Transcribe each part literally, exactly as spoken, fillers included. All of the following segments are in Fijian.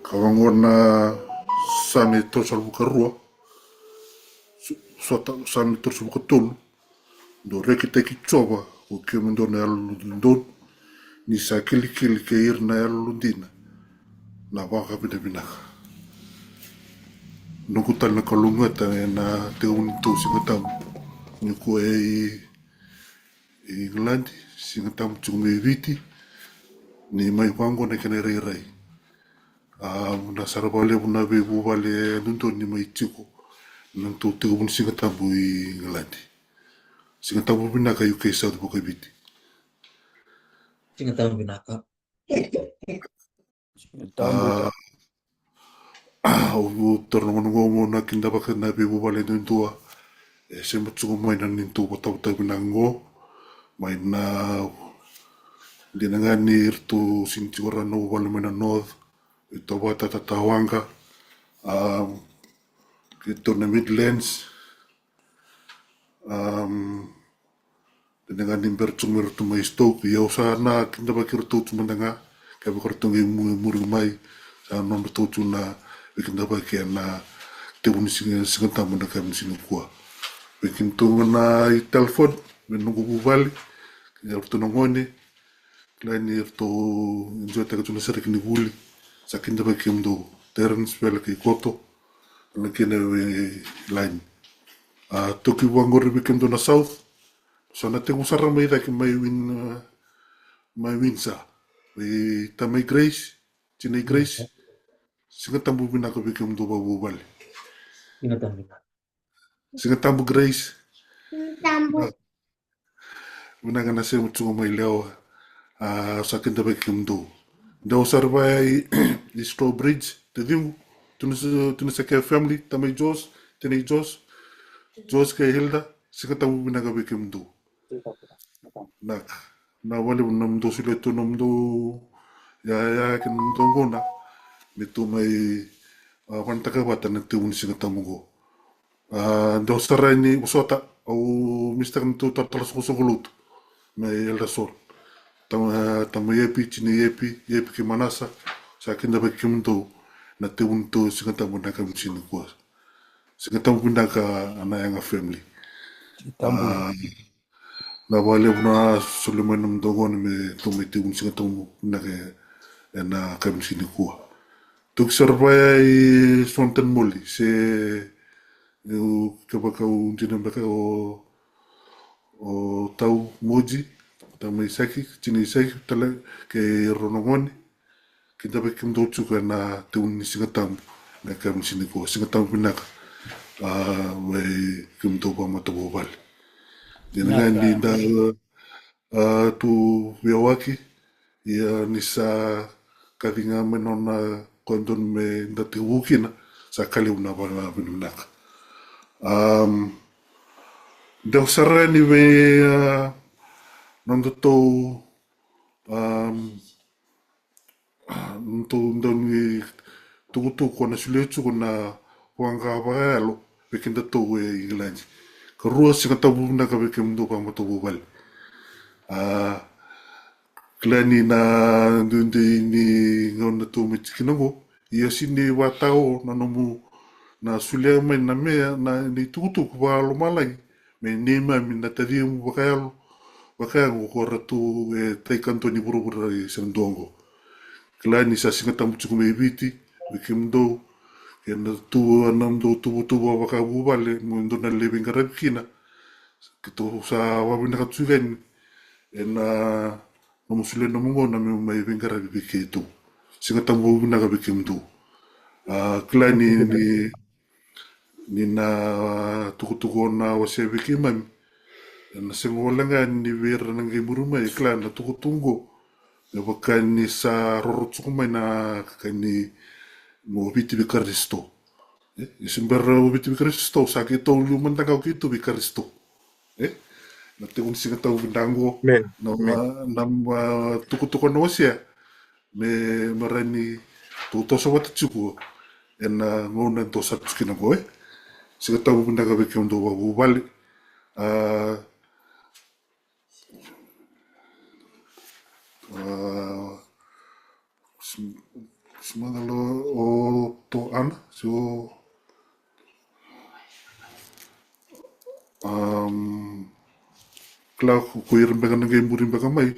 Ka vaqo na Same tolusagavulu ka rua, so-, sota, Same tolusagavulu ka tolu. Dou rekitaki Jiova ko kemudou na yalododonu, ni sa kilikili kei ira na yalodina na vakavinavinaka. Noqu tale na kalougata ena tekivu ni tou Siga Tabu, ni ko e i Igiladi, Siga Tabu tiko mai Viti, ni mai vaqo na kena irairai. A, na sara vakalevu na veivuvale e dodonu ni mai tiko na nodatou tekivu ni Siga Tabu i Igiladi. Siga Tabu vinaka U K South vakaviti. Siga Tabu vinaka. Tabu. A, au taura na gauna qo meu na kidavaka na veivuvale duadua e sema tiko mai na neitou vatavata vinaka qo. Mai na dina ga ni ratou sega ni tiko rawa na vuvale mai na North, e tou vata tatawaqa, a, keitou na Midlands, a, dina ga ni bera tiko mai ratou mai Stoke, ia au sa na kidavaki ratou tu mada ga, kevaka ratou qai mu-, muri mai, sa nodratou tu na veikidavaki ena tekivu ni Siga, Siga Tabu na yakavi ni siga nikua. Vei kemudou ga na i Telford, me noqu vuvale, kei ratou na gone, kila ni ratou enjoytaka tu na sereki ni vuli, sa kidavaki kemudou, Terence, Vela kei Koto, na kena veilaini. A, toki vaqori vei kemudou na South, sa na tekivu sara mai cake mai Win-, mai Windsor. Vei tamai Grace, tinai Grace. Siga Tabu vinaka vei kemudou vakavuvale. Siga Tabu vinaka. Siga Tabu Grace. Vinaka na sema tiko mai Lewa. A, sa kidavaki kemudou. Dou sara vaya i, i Strawbridge, taciqu. Tuna sa, tuna sa ke family, tamai Jos, tinai Jos. Jos kei Hilda, Siga Tabu vinaka vei kemudou. Naka. Na vakalevu na nomudou solia tu nomudou yaya kei nomudou gauna me tou mai, a, vanataka vata na tekivu ni Siga Tabu qo. A, dou sara ni vosota, au misitaka na tou talatala soqosoqo lotu mai Elder Sol. Tama, tamai Epi, tinai Epi, Epi kei Manasa, sa kidavaki kemudou na tekivu ni tou Siga Tabu na yakavi ni siga nikua. Siga Tabu vinaka na Yaga family. Tabu. A, na vakalevu na solia mai nomudou gauna me tou mai tekivu ni Siga Tabu vinaka ena yakavi ni siga nikua. Toki sara vaya i Swanton Moli, se, eu, kevaka au dina beka o, o Tau Moji, tamai Saki, tinai Saki, tale kei rau na gone. Kidavaki kemudou tiko ena tekivu ni Siga Tabu na yakavi ni siga nikua. Siga Tabu vinaka, a, vei kemudou vakamatavuvale. Dina ga ni da, a, tu veiyawaki, ia ni sa kaci ga mai nona koya donu me da tekivu kina, sa ka levu na vakavinavinaka. Am, dou sara ni vei, a, nodatou, am, nodatou dau ni tukutuku ko na solia tiko na waqa vakayalo vei kedatou e Igiladi. Karua, Siga Tabu vinaka vei kemudou vakamatavuvale. A, kila ni na duidui ni gauna tou mai tiko kina qo, ia sega ni vakatao na nomu na solia mai na meca, na, na itukutuku vakalomalagi me neimami na tacimu vakayalo, vakayago ko ratou e tai kadua ni vuravura e se dua qo. Kila ni sa Siga Tabu tiko mai Viti vei kemudou, kei na tu, na nomudou tuvatuva vakavuvale mo dou na lai veiqaravi kina. Keitou sa vakavinaka tu yani ena nomu solia nomu gauna me mai veiqaravi vei keitou. Siga Tabu vinaka vei kemudou. A, kila ni, ni, ni na tukutuku o na wasea vei keimami, ena sega walega ni vei ira na qai muri mai, kila na tukutuku qo me vaka ni sa roro tiko mai na ka ni mo Viti vei Karisito. E, e se bera o Viti vei Karisito, sa keitou liu mada ga o keitou vei Karisito. E, na tekivu ni Siga Tabu vinaka qo. Amen. Na, amen. Na, na, a, tukutuku na wasea me, me rawa ni tou toso vata tiko ena gauna dou sa tu kina qo, e. Siga Tabu vinaka vei kemudou vakavuvale. A, a, Sumada lo o to ana, so, um, kila ko ira beka na qai muri beka mai.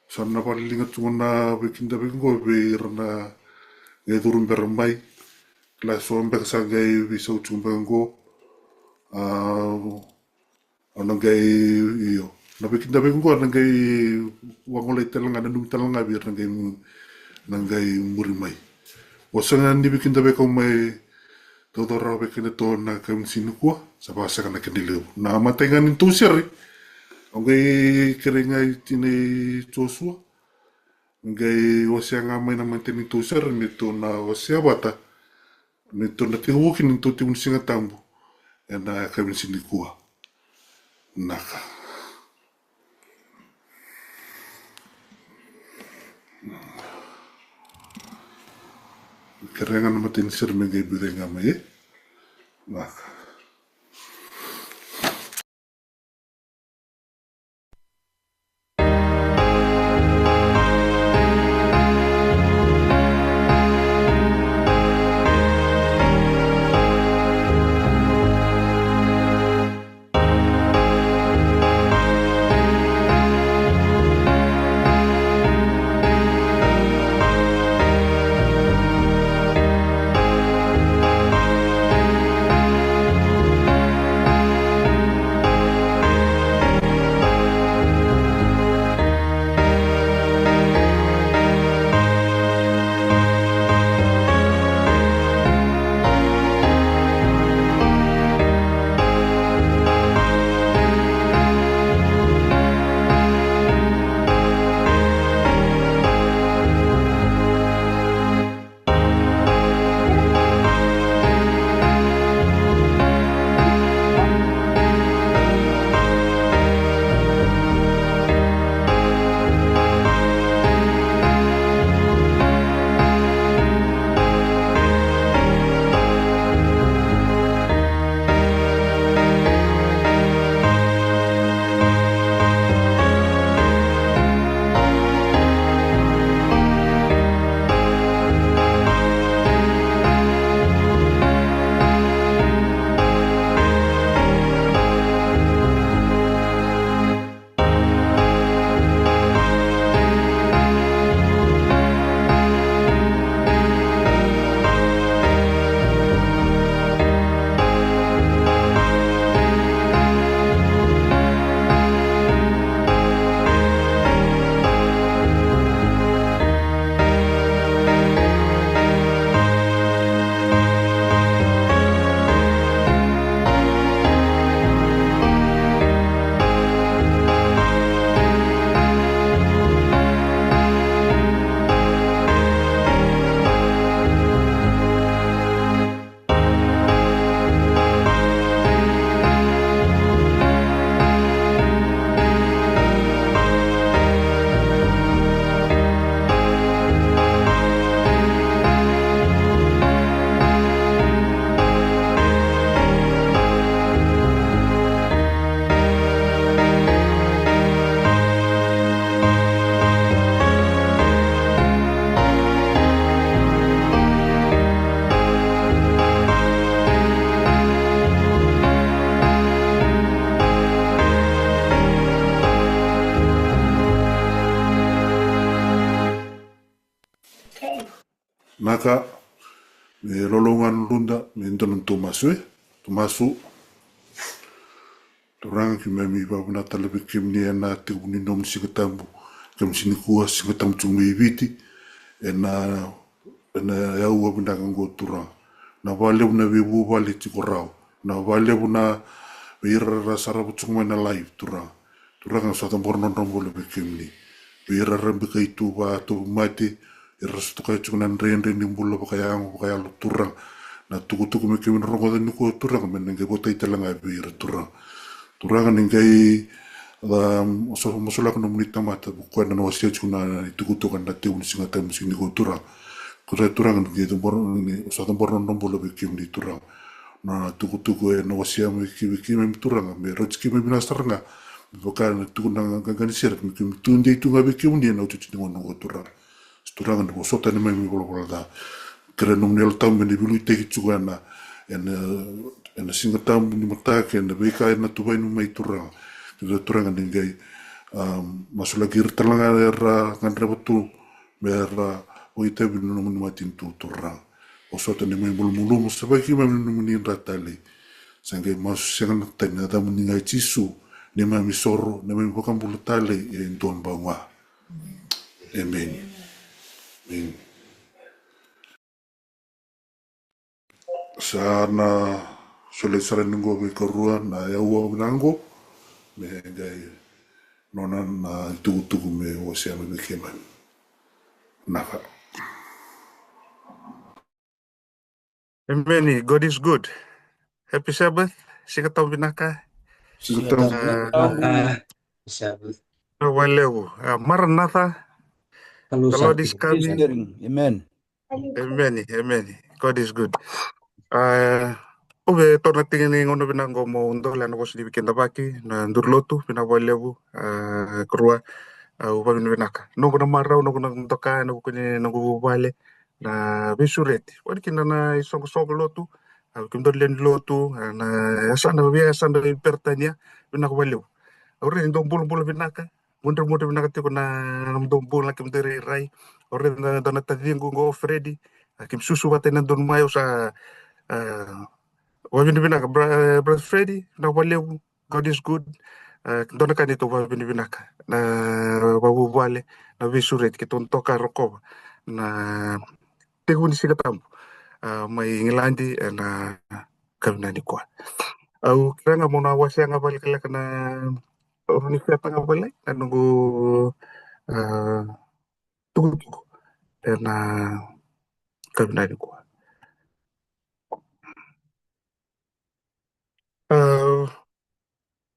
Sa na vakaliliga tu na veikidavaki qo vei ira na qai curu bera mai. Kila so beka sa qai veisau tu beka qo. A, o na qai, io, na veikidavaki qo na qai vagolei tale ga, nanumi tale ga vei ira na qai, na qai muri mai. O sega ni veikidavaki au mai taucau rawa vei keda to na kamica nikua, sa vakasaka na kena levu. Na matai ga ni tou sere, au qai kerei ga i tinai Josua, qai wasea ga mai na matai ni tou sere me tou na wasea vata, me tou na tekivu kina ni tou tekivu ni Siga Tabu ena kamica nikua. Naka. Kerei ga na matai ni sere me qai biuta ga mai, e? Naka. Naka, me lolou ga na luda, me dua na tou masu, e? Tou masu. Turaga, keimami vakavinavinaka tale vei kemuni ena tekivu ni nomu Siga Tabu, kamica nikua, Siga Tabu tiko mai Viti, ena, ena yakavi vinaka oqo Turaga. Na vakalevu na veivuvale tiko rawa, na vakalevu na vei ira era sarava tiko mai na live Turaga. Turaga, sa cabora na nodra bula vei kemuni. Vei ira era bikai tu vakatauvimate, era sa tokai tiko na dredre ni bula vakayago, vakayalo Turaga. Na itukutuku me keimami rogoca nikua Turaga, me na qai votai tale ga vei ira Turaga. Turaga ni qai, a, masu, masulaka nomuni tamata, vei koya na wasea tiko na itukutuku ena tekivu ni Siga Tabu nikua Turaga. Ko sa Turaga ni qai cabora, ni sa cabora na nodra bula vei kemuni Turaga. Na itukutuku ena wasea mai ki vei keimami Turaga, me rauti keimami vinaka sara ga. Me vaka na tukuna na qaqa ni sere, me keimami tudei tu ga vei kemuni ena iotioti ni gauna oqo Turaga. Sa Turaga, ni vosota neimami valavala ca. Kerea nomuni Yalo Tabu me na veiliutaki tiko ena, ena, ena Siga Tabu ni mataka, ena veika ena tuvai mai, Turaga. Kerea, Turaga, ni qai, um, masulaki ira tale ga era gadreva tu me ra vakaitavi ena nomuni matanitu, Turaga. Vosota neimami malumalumu, savaki keimami ena nomuni dra talei. Sa qai masu sega na tani, ena yacamuni ga i Jisu, neimami isoro, neimami iVakabula talei e dua bau ga. Emeni. Emeni. Sa na soli sara ni qo vei karua na yaua vinaka qo me qai nona na itukutuku me wasea mai vei keimami. Vinaka. Emeni. God is good. Happy Sabbath. Siga Tabu vinaka. Siga Tabu. Ah, Sabbath. Vinaka vakalevu. Ah, Maranatha. The Lord is coming. Amen. Emeni, emeni. God is good. Ah, au via taura na tiki ni gauna vinaka qo meu dolea na vosa ni veikidavaki, na duru lotu, vinaka vakalevu, ah, karua, au vakavinavinaka. Noqu na marau, noqu na doka, noqu ni, noqu vuvale, na veisureti. Vata kei na isoqosoqo lotu, ah, kemudou lewe ni lotu, ah, na yasana, veiyasana e Peritania, vinaka vakalevu. Au raica ni dou bulabula vinaka, mudremudre vinaka tiko na, na nomudou bula, na kemudou irairai. Au raica na, dua na taciqu qo, o Freddy, ah, keimami susu vata ena donu mai, au sa, ah, vakavinavinaka, bra-, brother Freddy, vinaka vakalevu. God is good. Ah, dua na ka ni tou vakavinavinaka. Na vakavuvale, na veisureti, keitou doka rokova na tekivu ni Siga Tabu, ah, mai Igiladi ena yakavi nikua. Au kerea ga meu na wasea ga vakalekaleka na, au ni feta ga vakalailai na noqu, ah, tukutuku ena yakavi nikua. Ah,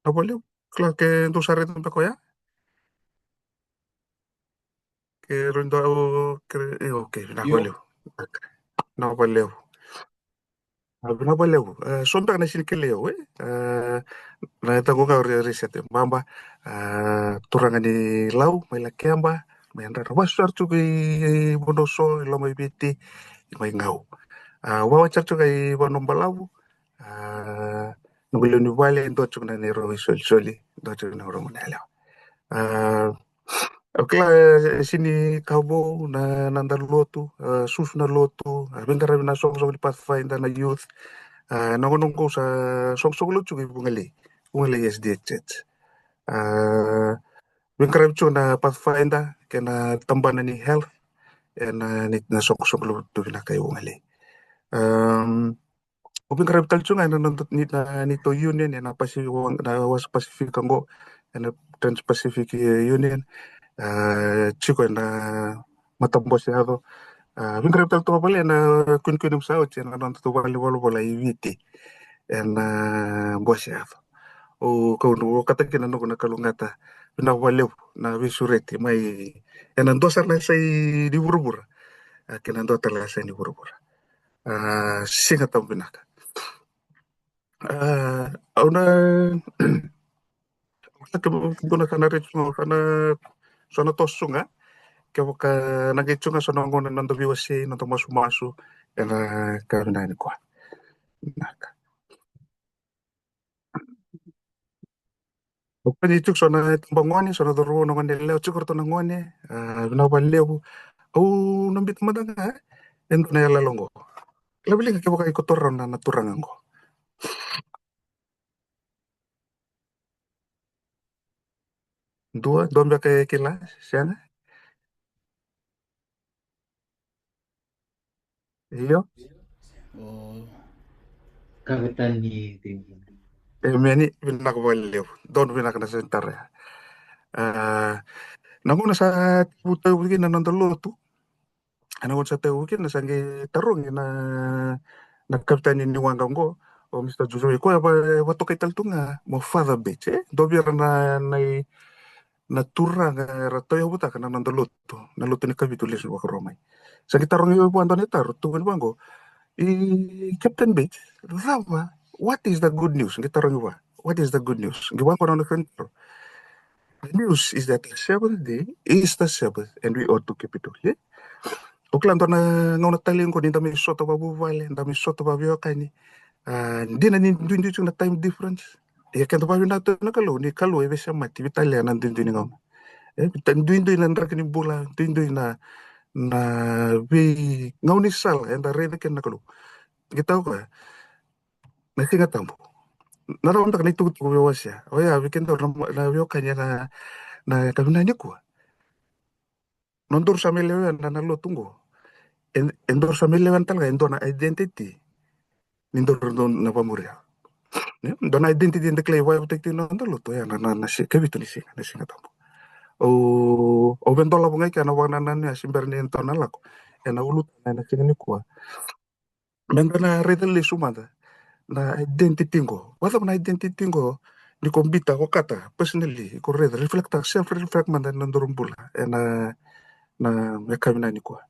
na vale, kila ke dou sa raica beka oya? Ke rui dua, o, ke, e, okay, vinaka vakalevu. Vinaka vakalevu. Ah, vinaka vakalevu. Ah, so beka na sini kelei au, e? Ah, na yacaqu ga o Ri-, Risete Baba, ah, turaga ni Lau, mai Lakeba, mai Yadrayadra. Vasu sara tiko i, i Vonoso, i Lomaiviti, i Maigau. Ah, au vakawati sara tiko i Vanuabalavu, ah, noqu lewe ni vale, dua tiko na neirau isolisoli, dua tiko na neirau goneyalewa. Ah, au kila, e, sini ka vou na, na noda lotu, ah, susu na lotu, ah, veiqaravi na soqosoqo ni Pathfinder, na youth, ah, na gauna qo sa soqosoqo lotu tiko i Vugalei, Vugalei SDA Church. Ah, veiqaravi tiko na Pathfinder kei na tabana ni health, ena, ni, na soqosoqo lotu vinaka i Vugalei. Am, au veiqaravi tale tiko ga ena noda, ni, na, neitou union, ena Pacific, na Wasa Pasifika qo, ena Trans-Pacific Union, ah, tiko ena matabose yaco. Ah, veiqaravi tale tu ga vakalailai ena kunikuni au sa oti ena nodatou valenivolavola i Viti ena bose yaco. Au, kau, au okata kina na noqu na kalougata, vinaka vakalevu na veisureti mai ena dua sara na yasa ni vuravura, ah, kei na dua tale na yasa ni vuravura. Ah, Siga Tabu vinaka. Ah, au na, au na, kevaka dua na ka na raica, so na, so na toso ga, kevaka na qai tu ga so na gauna na noda veiwasei, noda masumasu ena yakavi nikua. Vinaka. Au kani tiko so na itabagone, so na cauravou, na goneyalewa, tiko ratou na gone, ah, vinaka vakalevu. Au na biuta mada ga e dua na iyaloyalo qo. Kila, wilika kevaka iko taura rawa na, na turaga qo. Dua, dua beka e kila, sega? Io. O kavetani. Emeni, vinaka vakalevu. Donu vinaka na sega ni taro ya. Ah, na gauna sa tekivu, tekivu kina na noda lotu, na gauna sa tekivu kina, sa qai tarogi na, na kavetani ni waqa qo, o Mister Josué, koya va-, vakatokai tale tu ga mo Father Bates, e? Dua vei ira na, na, na turaga era tauyavutaka na noda lotu, na lotu ni Kavitu Lesu Vakarua mai. Sa qai tarogi au vua dua na itaro, tukuni vaqo, i Captain Bates, cava, what is the good news? Qai tarogi vua, what is the good news? Qai vaqo na nona kena taro. The news is that the seventh day is the Sabbath and we ought to keep it holy. Au kila dua na gauna talei qo ni da mai sota vavuvale, da mai sota vaveiwekani. A, dina ni duidui tiko na time difference. Ia keda vavinaka tu na Kalou, ni Kalou e veisemati, veitalia na duidui ni gauna. E, vita-, duidui na draki ni bula, duidui na, na veigaunisala eda raica kina na Kalou. Qitau koya na Siga Tabu. Na cava beka na itukutuku veiwasea? Oya, vei kedaru na, na veiwekani ena, na yakavi nikua. Nodaru sa mai lewena na lotu qo. E, edaru sa mai lewena tale ga e dua na identity ni daru na vakamuria. Ne? Dua na identity eda kilai vakayavutaki tiko na noda lotu, oya na, na, na si-, ikavitu ni siga, na Siga Tabu. Au, au via dolava ga i ke na vakanananu ya se bera ni tou na lako ena ulutaga ena siga nikua. Meda na raica lesu mada na identity qo. Vakacava na identity qo ni ko biuta, ko kata, personally, ko raica, reflect, self reflect mada ena nodaru bula ena, na yakavi nikua.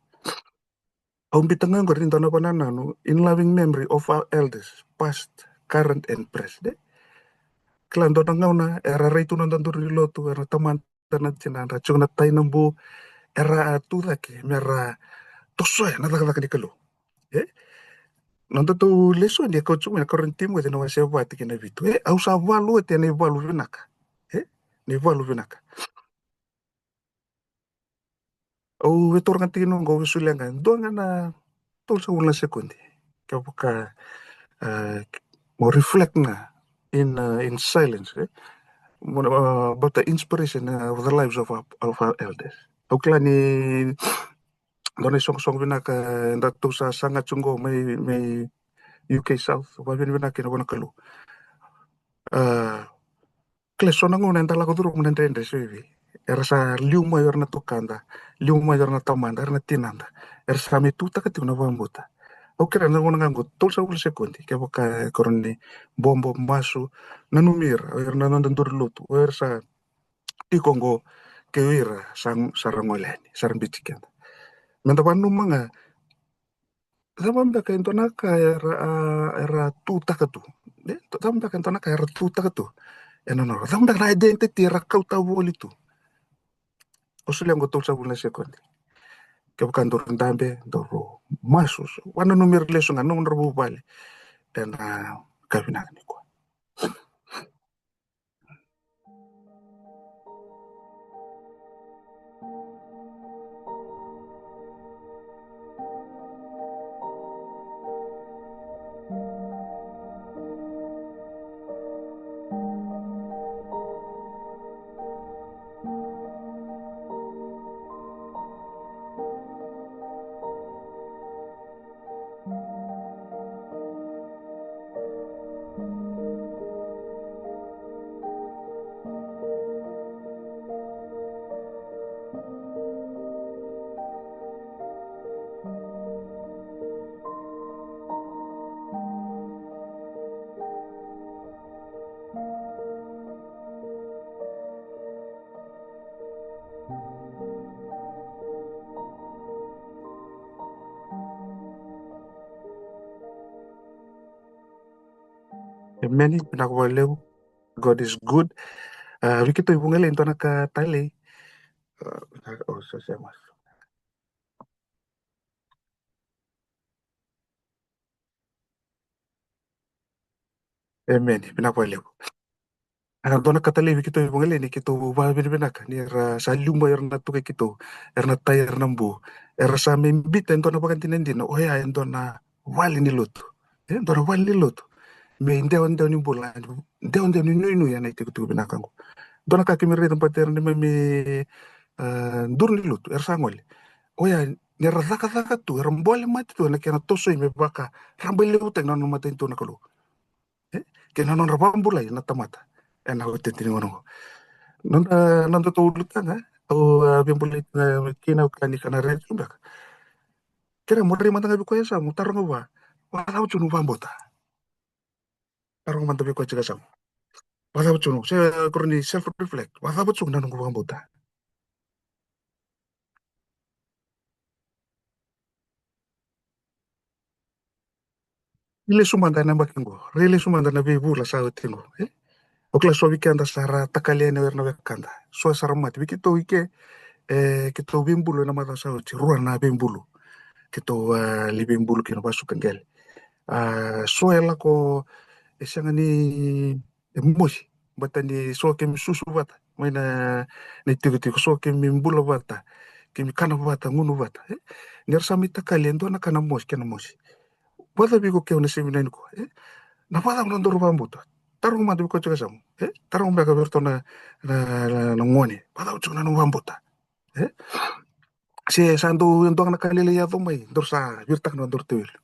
Au biuta ga qori dua na vakanananu, in loving memory of our elders, past, current and present. Kila dua na gauna era rai tu na nodaru ni lotu, era tamata na tinadra, tiko na tai na bu, era a tu cake mera tosoya na cakacaka ni Kalou. E? Nodatou lesoni e kau tiko mai na Karua ni Timoci na wase va tikina vitu. E, au sa valu oti ena ivalu vinaka. E? Na ivalu vinaka. Au via taura ga tikina qo, au via solia ga e dua ga na tolusagavulu na sekodi. Kevaka, e, mo reflect ga in, e, in silence, e? Mo, e, about the inspiration, e, of the lives of our, of our elders. Au kila ni dua na isoqosoqo vinaka, e, datou sa saga tiko qo mai, mai U K South, vakavinavinaka kina vua na Kalou. E, kila so na gauna eda lako curuma na dredre se vei. Era sa liu mai o ira na tukada, liu mai o ira na tamada, era na tinada. Era sa mai tutaka tiko na vakabauta. Au kerea na gauna ga qo tolusagavulu sekodi, kevaka e ko rawa ni bobo, masu, nanumi ira, o ira na noda duru ni lotu, o ira sa tiko qo, kei o ira sa, sa ra gole yani, sa ra biuti keda. Meda vakananuma ga, cava beka e dua na ka era, a, era tutaka tu? E, cava beka e dua na ka era tutaka tu? E na nodra, cava beka na identity era kauta voli tu? Au solia qo tolusagavulu na sekodi. Kevaka daru dabe, daru masu, vakananumi ira lesu ga, nomudrau vuvale. Ena yakavi vinaka nikua. Emeni, vinaka vakalevu. God is good. A, vei keitou i Vugalei, dua na ka talei. A, o, so, so, mas. Emeni, vinaka vakalevu. A, dua na ka talei vei keitou i Vugalei ni keitou vakavinavinaka ni ra sa liu mai o ira na tukai keitou, era na tai, era na bu, era sa mai biuta e dua na vakadinadina, oya e dua na vale ni lotu. E dua na vale ni lotu. Me idewadewa ni bula, idewadewa ni nuinui ena itikotiko vinaka qo. Dua na ka keimami raica, baleta era neimami, a, duru ni lotu, era sa gole. Oya, ni ra cakacaka tu, era bole mate tu ena kena tosoi me vaka, rabailevutaki na nona matanitu na Kalou. E? Kei na nodra vakabulai na tamata. Ena iotioti ni gauna qo. Noda, nodatou ulutaga, au, a, via bolei tiko kina, au kila ni ka na raica tu beka. Kerea mo rai mada ga vei koya e yasamu, taroga vua, vakacava tiko nomu vakabauta? Taroga mada vei koya tiko e yasamu. Vakacava tiko nomu, se, e, ko rawa ni self reflect. Vakacava tiko na noqu vakabauta? Rai lesu mada ena yabaki qo. Rai lesu mada na veivula sa oti qo, e? Au kila so vei keda sa ra takali yani o ira na wekada. So sa ra mate. Vei keitou i ke, E, keitou veibulu ena macawa sa oti, rua na veibulu. Keitou a lai veibulu kina, vakasuka qele. A, so e lako, e sega ni, e mosi. Baleta ni so keimami susu vata mai na, na itikotiko, so keimami bula vata, keimami kana vata, gunu vata, e. Ni ra sa mai takali e dua na ka na mosi, kena mosi. Vakacava vei iko keu na seminari nikua, e? Na vakacava na nodaru vakabauta? Taroga mada vei koya tiko e yasamu, e? Taroga beka vei iratou na, na, na, na gone. Vakacava tiko na nomu vakabauta, e? Se sa dau, dua ga na ka lailai yaco mai, daru sa viritaka na nodaru tauwelu,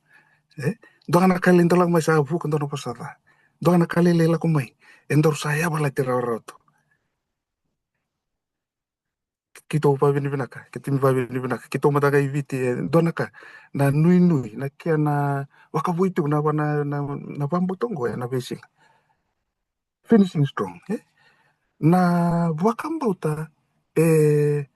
e? Dua ga na ka lailai dau lako mai, sa vuka dua na vosa ca. Dua ga na ka lailai lako mai, e daru sa yavalati rawarawa tu. Keitou vakavinavinaka, keitou vakavinavinaka. Keitou mada ga i Viti, e dua na ka, na nuinui, na kena vakavoui tiko na, na, na, na vakabauta oqo ena veisiga. Finishing strong, e? Na vakabauta, e,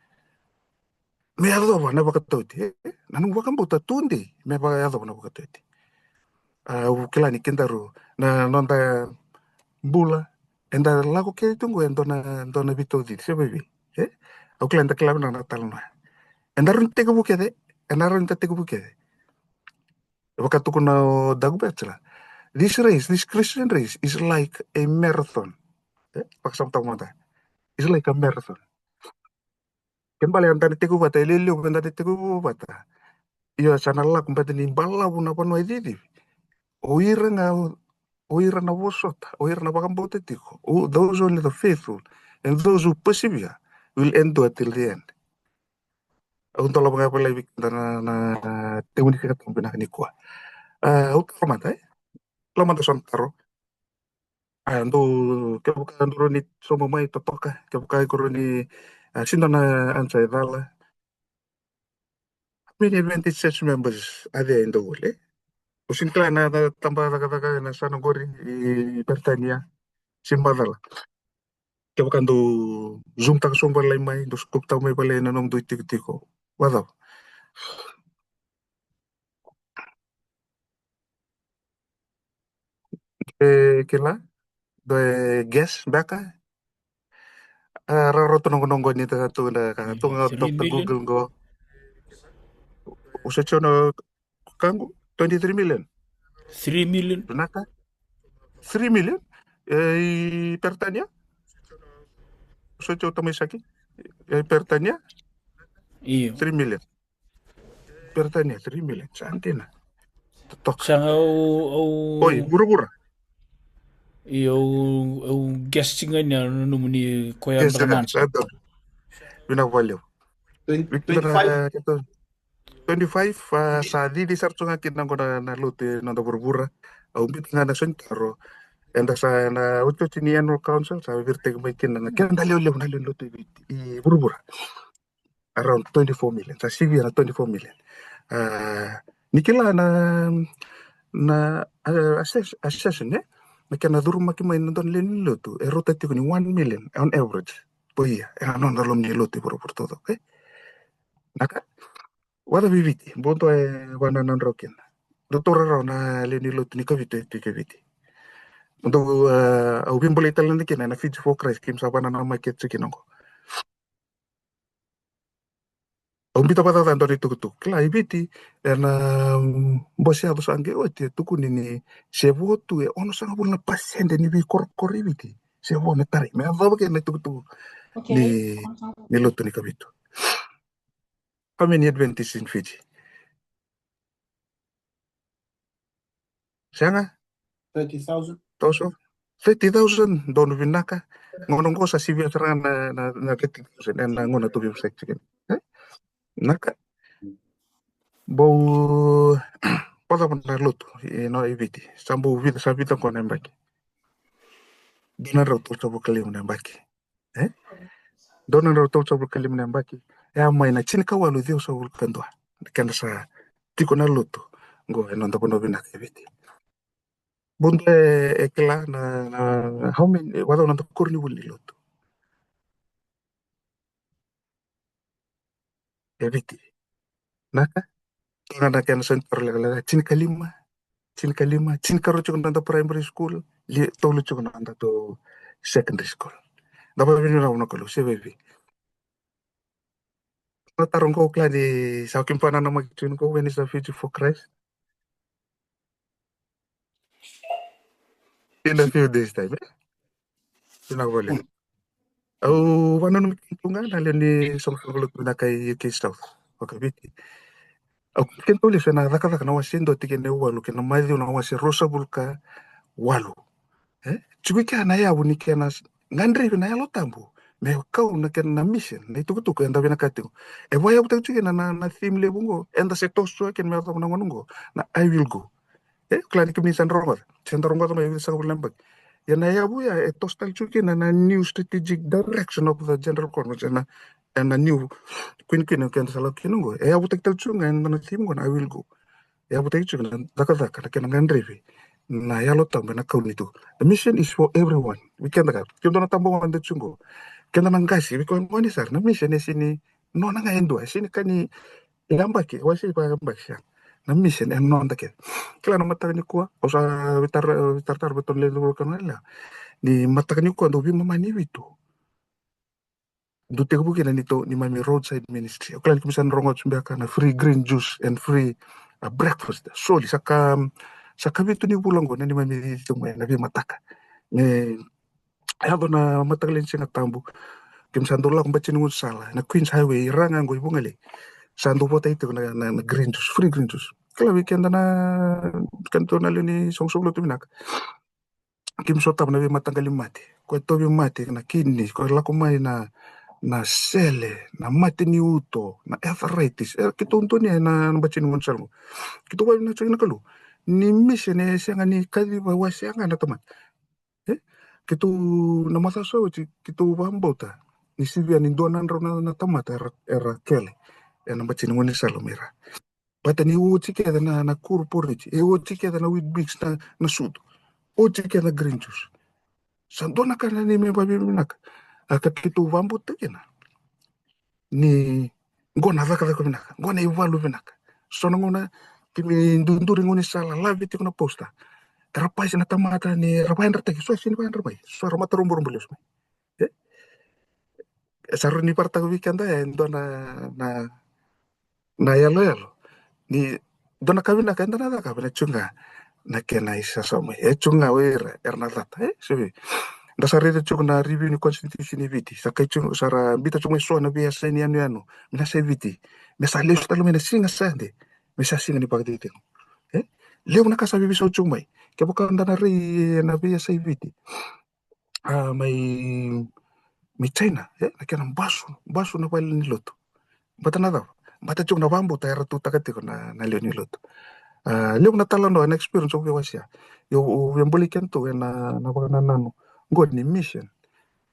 me yacova na vakatauti, e? Na nomu vakabauta tudei, me va-, yacova na vakatauti. A, au kila ni kedaru, na noda bula, eda lako kece tu qo e dua na, dua na veitaucici, se vei, e? Au kila eda kila vinaka na talanoa. Eda rawa ni tekivu kece, eda rawa ni da tekivu kece. E vaka tukuna o Doug Batchelor, this race, this Christian race is like a marathon. E? Vakasamataka mada. It's like a marathon. Kena ibalebale eda na tekivu vata, e levu levu eda na tekivu vata. Io, sa na lako baleta ni balavu na vanua e cicivi. O ira ga, o ira na vosota, o ira na vakabauta tiko. O, those only the faithful and those who persevere will endure till the end. Au dolava ga vakalailai vei keda na, na, na tegu ni Siga Tabu vinaka nikua. A, au taro mada, e? Taro mada so na taro. A, dou, kevaka dou rawa ni sauma mai, totoka, kevaka iko rawa ni, a, sega na answer e cala. How many Adventist church members are there in the world, e? Au sega ni kila na, na tabacakacaka ena yasana qori i Peritania se macala. Kevaka dou Zoomtaka sobu vakalailai mai, dou Skypetaka mai vakalailai na nomudou itikotiko. Vakacava? E kila, dou guess beka. A, rauta noqu, noqu ni ta tu na ka tu ga, three million? Google qo. O sa tiko na kaqu, twenty-three million. Three million. Vinaka. Three million. E, i Peritania. O sa tiko tamaisaki. E, i Peritania. Io. Three million. Peritania, three million. Sa dina. Totoka. Sa ga au, au... Oi, vuravura. Io, au, au guess ga ni a nomuni koya. Yes, sa donu. Vinaka vakalevu. Twenty, twenty-five. Twenty-five, a, sa cici sara tu ga kina qo na, na lotu e noda vuravura. Au biuta ga na so ni taro. Eda sa na otioti ni annual council, sa viritaki mai kina na kena lewe levu na lewe ni lotu i Viti, i vuravura. Around twenty-four million, sa sivia na twenty-four million. A, ni kila na, na, a, assess-, assessment, e? Na kena curumaki mai na dua na lewe ni lotu, e rauta tiko ni one million on average per year. Ena noda loma ni lotu e vuravura taucoko, e? Vinaka. Vakacava i Viti, bau dua e va na nodrau kina. Dou taura rawa na lewe ni lotu ni Kavitu e tu i Viti. Dou, a, au via bolei tale ga kina ena Fiji for Christ, keimami sa vananamaki tiko kina qo. Au biuta vakacaca e dua na itukutuku. Kila, i Viti, ena, mm, bose yaco sa qai oti, e tukuni ni se vo tu e onosagavulu na pasede ni veikorokoro i Viti se vo me tarai. Me yacova kina na itukutuku ni, ni lotu ni Kavitu. How many Adventists in Fiji? Sega? Thirty thousand. Toso? Thirty thousand, donu vinaka. Gauna qo sa sivia sara ga na, na, na thirty thousand ena gauna tou veivosaki tiko kina. E? Vinaka. Bau, vakacava na lotu i, no, i Viti? Sa bau vica, sa vica qo na yabaki. Dua na drau tolusagavulu ka lima na yabaki. E? Dua na drau tolusagavulu ka lima na yabaki. E a mai na tinikawalu ciwasagavulu ka dua na kena sa tiko na lotu qo e noda vanua vinaka e Viti. Bau dua e kila na, na, how many, vakacava na noda koronivuli ni lotu e Viti? Vinaka. Toka na kena sa ni taro lekaleka, tinikalima, tinikalima, tinikarua tiko na noda primary school, li-, tolu tiko na noda tou secondary school. Da vakavinavinaka vua na Kalou, se vei vei. Na taro qo kila ni sa keimami vakananamaki tiko qo, when is the future for Christ? In a few days time, eh? Vinaka vakalevu. Au vakananumi kemudou ga na lewe ni soqosoqo lotu vinaka e U K South, vakaviti. Au kemudou lesu ena Cakacaka na wase dua tikina e walu kei na Maciu na wase ruasagavulu ka walu. E tiko i kea na yavu ni kena s- gadrevi na Yalo Tabu me kau na kena na mission, na itukutuku eda vinakata tiko. E vakayavutaki tiko kina na, na theme levu qo, eda se toso tu kina me yacova na gauna qo, na I will go. E kila ni kemuni sa da rogoca, se da rogoca mai e vica sagavulu na yabaki. Ia na yavu ya e toso tale tiko kina na new strategic direction of the General Conference, ena, ena new kuini kuini keda sa lako kina qo. E yavutaki tale tiko ga ena theme qo na I will go. E yavutaki tiko na cakacaka, na kena gadrevi na Yalo Tabu ena kau ni tu. The mission is for everyone. Vei keda ga, keda na tabagone da tiko qo, keda na qase, vei koya gone sara, na mission e sega ni nona ga e dua, e sega ni ka ni yabaki, wase vakayabaki, sega. Na mission e noda kece. Kila na mataka nikua, au sa veitara, veitaratara vei tou na lewe ni vuravura, ni mataka nikua dou veimama ni vitu. Dou tekivu kina ni tou, neimami roadside ministry. Au kila ni kemuni sa na rogoca tu beka na free green juice and free, uh, breakfast. Soli, sa ka, sa ka vitu ni vula qo na neimami cici tu mai na veimataka. Me yaco na mataka lailai ni Siga Tabu, kemuni sa dau lako Bati ni Gaunisala, na Queens Highway, ira ga qo i Vugalei. Sa dau votai tiko na, na, na green juice, free green juice. Kila vei keda na, keda na lewe ni soqosoqo lotu vinaka. Kemuni sotava na veimataqali mate. Koya tauvi mate na kidney, koya lako mai na, na sele, na mate ni uto, na arthritis. E, keitou donuya ena, na Bati ni Gaunisala qo. Keitou vavinavinaka tiko na Kalou. Ni mission e sega ni kaciva wasea ga na tamata. E? Keitou na macawa sa oti, keitou vakabauta ni sivia ni dua na drau na, na tamata era, era kele ena Bati ni Gaunisala mai ra. Baleta ni oti kece na, na kuru poriji, e oti kece na Weet-Bix na, na sutu, oti kece na green juice. Sa dua na ka na neimami vavinavinaka. A ka keitou vakabauta kina ni qo na cakacaka vinaka, qo na ivalu vinaka. So na gauna keimami duduri Gaunisala, lave tiko na poster. Era pasi na tamata ni ra vakayadrati, so e sega ni vakayadra mai, so era mataroburobu lesu mai. E? E sa rawa ni vakaraitaka vei keda e dua na, na, na yaloyalo. Ni dua na ka vinaka eda na cakava, na tiko ga na kena isasa mai. E tiko ga o ira era na cata, e? Sa vei. Da sa raica tiko na review ni constitution e Viti. Sa kai tiko, sa ra biuta tiko mai so na veiyasai ni yanuyanu me na yasai Viti, me sa lesu tale mai na siga Sade, me sa siga ni vakatetei. E? Levu na ka sa veiveisau tiko mai. Kevaka da na rai ena veiyasai Viti, a, mai, mai China, e, na kena basu, basu na vale ni lotu. Baleta na cava? Baleta tiko na vakabauta era tutaka tiko na, na lewe ni lotu. A, levu na talanoa, na experience au via wasea. Io, au via bolei kedatou ena, na vakanananu qo ni mission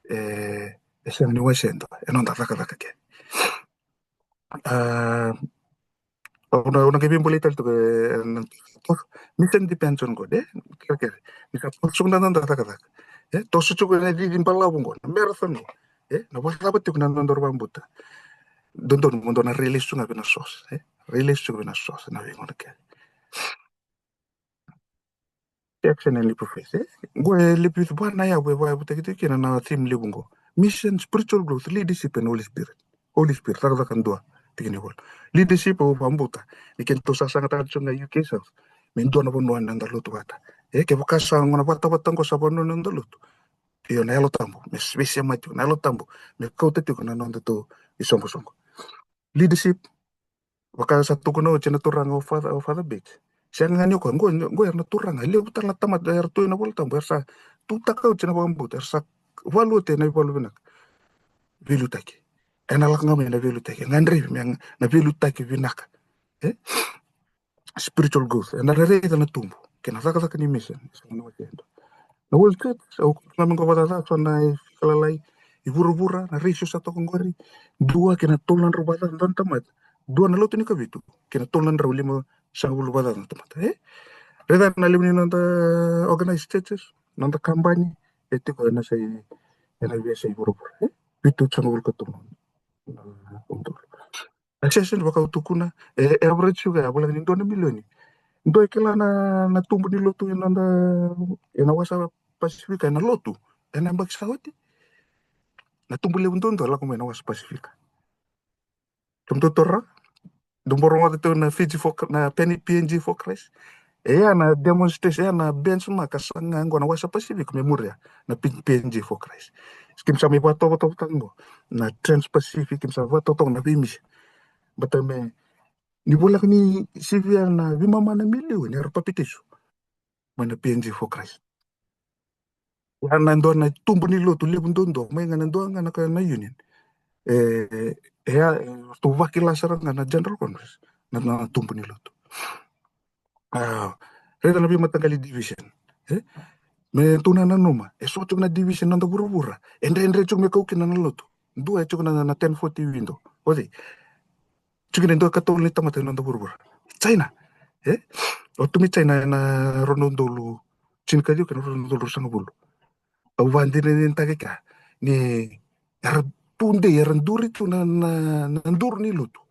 e, e sega ni wasea e dua, e noda cakacaka kece. A, au na, au na qai veibolei tale tiko, e, na, mission depends on God, e? Kerekere. Ni sa toso tiko na noda cakacaka, e, toso tiko na cici balavu qo, na marathon qo, e, na vakacava tiko na noda vakabauta? Dodonu mo dou na rai lesu ga vei na source, e? Rai lesu ga vei na source na veigauna kece. Action and leap of faith, e? Qo e leap of faith, va na yavu e vakayavutaki tiko kina na theme levu qo. Mission, spiritual growth, leadership and Holy Spirit. Holy Spirit, cakacaka dua, tikina e walu. Leadership, au vakabauta ni keitou sasagataka tiko ga e U K South, me dua na vanua eda lotu vata. E, kevaka sa gauna vatavata qo sa vanua eda lotu, io, na Yalo Tabu me s-, veisemati tiko, na Yalo Tabu me kauta tiko na nodatou isoqosoqo. Leadership, vaka sa tukuna oti na turaga o Father, o Father Bates. Sega ga ni o koya, qo, qo era na turaga, levu tale na tamata era tu ena iVolatabu, era sa tutaka oti na vakabauta, era sa valu oti ena ivalu vinaka. Veiliutaki. Ena lako ga mai na veiliutaki, e gadrevi me na veiliutaki vinaka. E? Spiritual growth. Eda na raica na tubu kei na cakacaka ni mission. Na World Church, au kaya ga me qo vakacaca, so na fika lalai i vuravura, na ratio sa toka qori, dua kei na tolu na drau vakacaca na tamata. Dua na lotu ni kavitu kei na tolu na drau lima sagavulu vakacaca na tamata, e? Raica na levu ni noda organized churches, noda kabani, e tiko ena yasai, ena veiyasai vuravura, e? Vitusagavulu ka tolu na udolu. Accession, vaka au tukuna, e, e average tiko ga, e voleka ni dua na milioni. Dou kila na, na tubu ni lotu ena noda, ena wasa Pasifika, ena lotu ena yabaki sa oti. Na tubu levu duadua lako mai na wasa Pasifika. Kemudou taura, dou bau rogoca tiko na Fiji for Chri- na P N- P N G for Christ. E ya na demonstration, e ya na benchmark ka saga qo na wasa Pacific me muria na P- P N G for Christ. Keimami sa mai vakatovotovotaka qo na Trans-Pacific, keimami sa vakatovotovo na veimisi. Baleta me ni voleka ni sivia na veimama na milioni era papitaiso mai na P N G for Christ. Ya na dua na tubu ni lotu levu duadua mai ga na dua ga na ka na union. E, e, e, ratou vakila sara ga na General Conference na, na tubu ni lotu. A, raica na veimataqali division. E? Me tou na nanuma, e so tiko na division na noda vuravura e dredre tiko me kau kina na lotu. Dua e tiko na, na ten forty window. O cei? Tiko na dua ka tolu ni tamata ena noda vuravura. China. E? O tu mai China ena rua na udolu tinikaciwa kei na rua na udolu ruasagavulu. Au vakadinadinataka kea ni era tudei, era duri tu na, na, na duru ni lotu.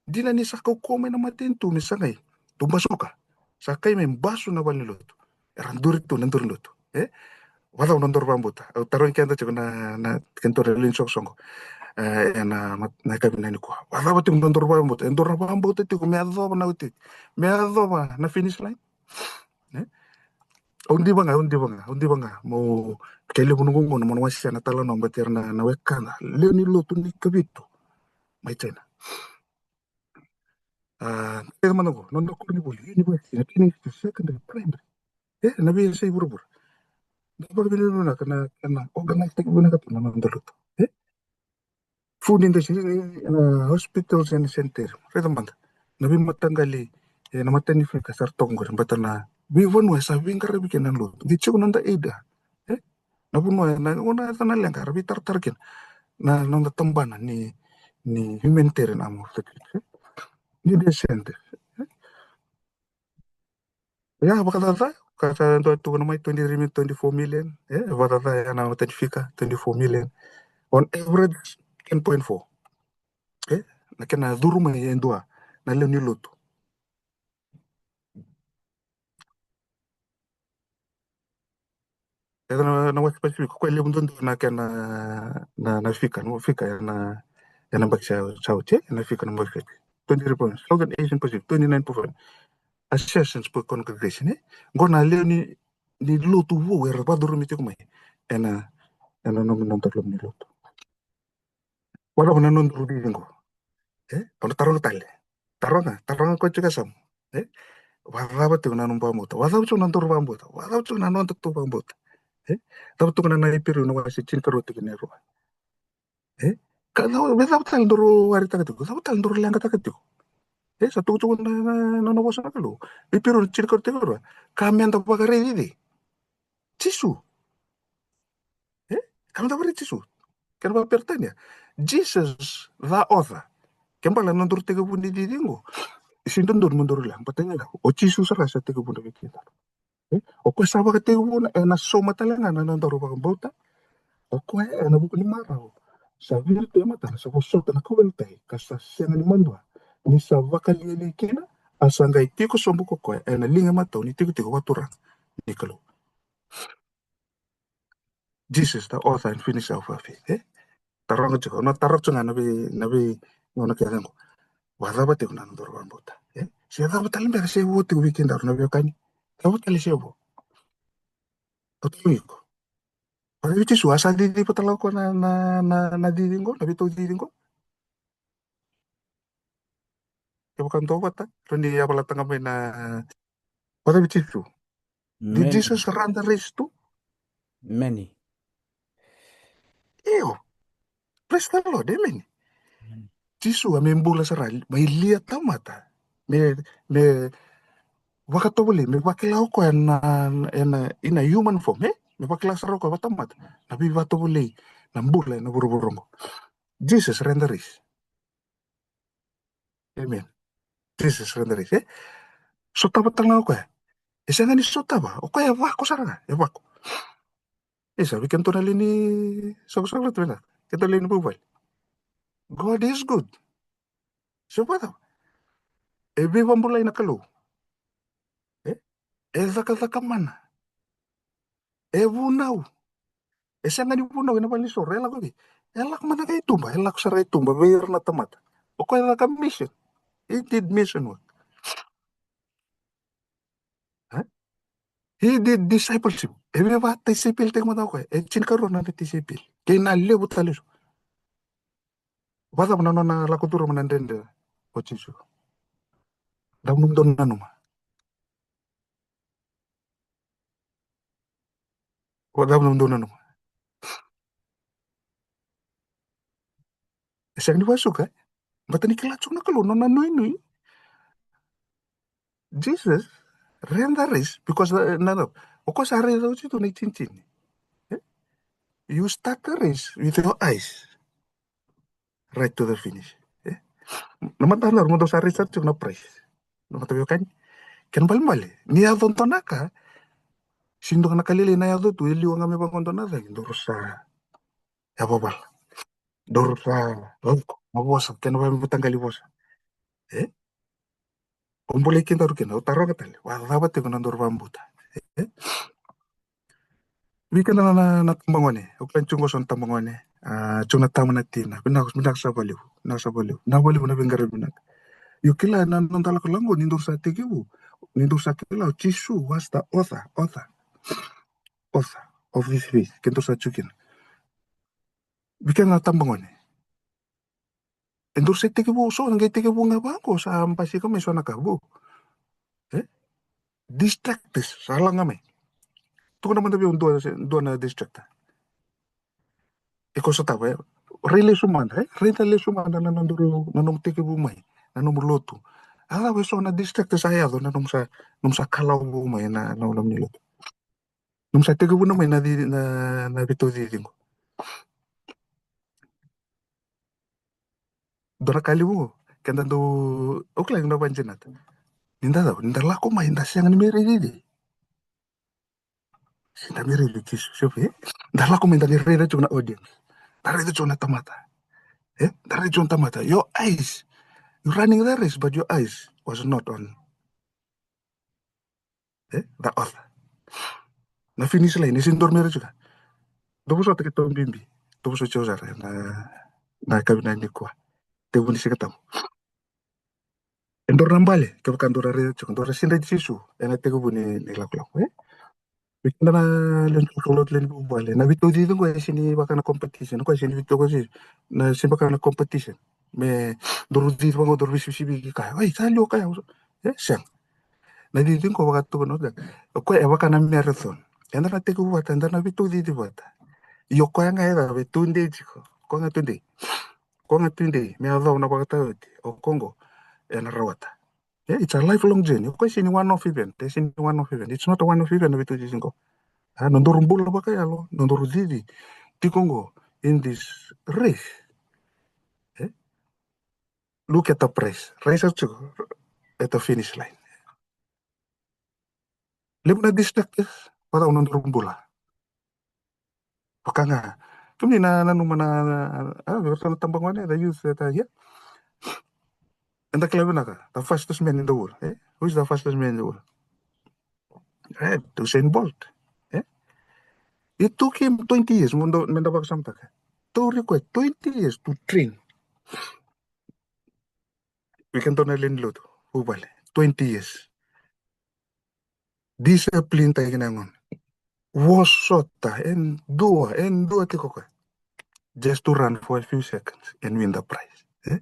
Dina ni sa kaukauwa mai na matanitu me sagai, tou basuka. Sa kai me basu na valenilotu. Era duri tu na duru ni lotu. E? Vakacava na nodaru vakabauta? Au tarogi keda tiko na, na, keda tou na lewe ni soqosoqo. E, ena mat- na yakavi nikua. Vakacava tiko na nodaru vakabauta? E dua na vakabauta tiko me yacova na oti, me yacova na finish line? E? Au diva ga, au diva ga, au diva ga. Mo, ke levu noqu gauna mo na wasea na talanoa baleti ira na, na wekada lewe ni lotu ni Kavitu mai China. A, keda mada qo, nona koronivuli, university, na kena secondary, primary. E, na veiyasai vuravura. Na vakavinavinaka na, na organize taki vinaka tu na noda lotu. E? Food industry, e, na hospitals and sanitarium. Raica mada. Na veimataqali, e, na matanifika sa ra toka qori, baleta na veivanua e sa veiqaravi kina na lotu. Qai tiko na noda aid. E? Na vanua, na, na, na leqa, era veitaratara kina. Na, na noda tabana ni, ni humanitarian arm of the church. E? Ni the center. E? Ia, vakacaca, ka sa dua tukuna mai twenty-three million, twenty-four million, e, vakacaca ya na matanifika, twenty-four million. On average, ten point four. E, na kena curu mai e dua na lewe ni lotu. E na, na West Pacific, ko e levu duadua na kena, na, na fika, na fika, e na, e na baki sa, sa oti, e na fika na baki sa oti. Twenty-three point, Southern Asian Pacific, twenty-nine point five. Associations per congregation, e? Qo na lewe ni, ni lotu vou era vakacurumi tiko mai. E na, e na nomu nodaru lewe ni lotu. Vakacava na nodaru cici qo? E? Au na taroga tale. Taroga, taroga ko tiko e yasamu. E? Vakacava tiko na nomu vakabauta? Vakacava tiko na nodaru vakabauta? Vakacava tiko na nodatou vakabauta? E? Cava tiko na, na Iperiu na wase tinikarua tikina e rua? E? Ka cava, me cava tale daru waritaka tiko? Cava tale daru leqataka tiko? E? Sa tukutuku na, na, na, na vosa na Kalou. Iperiu na tinikarua tikina e rua. Ka meda vakaraici cei? Jisu. E? Ka meda vakaraici Jisu. Kena vakaperitania. Jesus, the author. Ke bala na nodaru tekivu ni cici qo. Sega ni dodonu mo daru leqa, baleta ni o Jisu sara sa tekivuna vei kedaru. E? O koya sa vakatekivuna, e na sauma tale ga na nodaru vakabauta. O koya e na vuku ni marau sa viri tu e matana, sa vosota na kauveilatai, ka sa sega ni madua ni sa vakalialiai kina, a sa qai tiko sobu ko koya e na liga imatau ni tikotiko vakaturaga ni Kalou. Jesus, the author and finisher of our faith, e? Taroga tiko, na taroga tiko ga na vei, na vei, gauna kece qo. Vakacava tiko na nodaru vakabauta, e? Se cava tale beka se vo tiko vei kedaru na veiwekani. Cava tale se vo? Au tarogi iko. Vakacava Jisu, a sa ciciva tale o koya na, na, na, na cici qo, na veitou cici qo? Kevaka dua vata, rawa ni yavalata ga mai na, vakacava Jisu? Did Jesus run the race too? Many. Io. Praise the Lord, amen. Jisu a me bula sara, mai lia tamata. Me, me vakatovolei, me vakila o koya na, na, na, in a human form, e? Me vakila sara o koya vakatamata. Na veivakatovolei, na bula e na vuravura qo. Jesus ran the race. Amen. Jesus ran the race, e? Sotava tale ga o koya. E sega ni sotava, o koya e vako sara ga, e vako. E sa vei kedatou na lewe ni soqosoqo lotu vei na, kedatou lewe ni vuvale. God is good. Se vakacava? E veivabulai na Kalou. E? E cakacaka mana. E vunau. E sega ni vunau e na valenisoro, e lako vei? E lako mada ga i tuba, e lako sara i tuba vei ira na tamata. O koya e caka mission. He did mission work. He did discipleship. E via vakatisaipeli tiko mada o koya. E tinikarua na tisaipeli. Kei na levu tale eso. Vakacava na nona lako curuma na dredre o Jisu? Dau nomudou nanuma. Vakacava nomudou nanuma? E sega ni vakasuka. Baleta ni kila tiko na Kalou nona nuinui. Jesus ran the race because na, na, o koya sa raica oti tu na itinitini. You start the race with your eyes right to the finish. Na matadra mo dou sa raica tiko na prize. Na mataveiwekani. Kena balebale ni yaco dua na ka, sega ni dua na ka lailai na yaco tu e liu ga me vaqo dua na cagi, dou sa yavavala. Dou sa lako na vosa, kena vakamataqali vosa. E? O bolei kedaru kina, o taroga tale, vakacava tiko na nodaru vakabauta? E? Vei keda na, na, na tabagone, o kila ni tiko qo so na tabagone, a, tiko na tama na tina, vinaka, vinaka sara vakalevu, vinaka sara vakalevu, vinaka vakalevu na veiqaravi vinaka. Io kila na noda lakolako ni dou sa tekivu, ni dou sa kila o Jisu was the author, author, author of this faith, ke dou sa tiko kina. Vei keda na tabagone. E dou sa tekivu so, qai tekivu ga vaqo, sa basika mai so na ka vou. E? Distractors sa laga mai. Tukuna mada vei au dua, dua na distractor. Iko sotava, e? Rai lesu mada, e? Rai lesu mada na nomu, na nomu tekivu mai, na nomu lotu. A cava e so na distractors sa yaco na nomu sa, nomu sa kalawa vou mai na, na nomuni lotu. Nomu sa tekivuna mai na, na, na veitau cici qo. Dua na ka levu qo, keda dau, au kila ni na vakadinata. Ni da cava, ni da lako mai, da sega ni mai raici. Sega ni da mai raici Jisu, se vei? Da lako mai, da qai raica tiko na audience. Da raica tiko na tamata. E? Da raica tiko na tamata. Your eyes, you running the race, but your eyes was not on E, the author. Na finish line, e sega ni dua me ra tiko. Dou vosota keitou bibi. Dou vosota tiko sara na, na yakavi nikua. Tekivu ni Siga Tabu. E dua na bale, kevaka dou raica tiko, dou sa sinai Jisu ena tekivu ni, ni lakolako, e? Vei keda na lewe ni lotu, lewe ni vuvale, na veitau cici qo e sega ni vaka na competition, qo e sega ni veitau cici, na sega ni vaka na competition. Me dou cici vaqo, dou veisivisivi ki kaya, oi, sa liwa kaya. E, sega. Na cici qo vaka tukuna, o koya e vaka na marathon. Eda na tekivu vata, eda na veitau cici vata. Io koya ga e cava, e tudei tiko. Koya ga tudei. Koya ga tudei. Me yacova na vakataotioti. O koya qo, ena rawata. E, it's a lifelong journey. O koya e sega ni one off event. E sega ni one off event. It's not a one off event na veitau cici qo. A, nodaru bula vakayalo, nodaru cici tiko qo in this race. E? Look at the prize. Race tiko at the finish line. Levu na distractors, vata o nodaru bula. Vaka ga. Kemuni na, nanuma na, na, a, vei iratou na tabagone, the youth that are here. Eda kila vinaka, the fastest man in the world, e? Who is the fastest man in the world? E, Usain Bolt, e? It took him twenty years, mo dou, me da vakasamataka. Tou require twenty years to train. Vei keda na lewe ni lotu, vuvale, twenty years. Discipline taki na gone. Vosota, e dua, e dua tiko koya. Just to run for a few seconds and win the prize. E?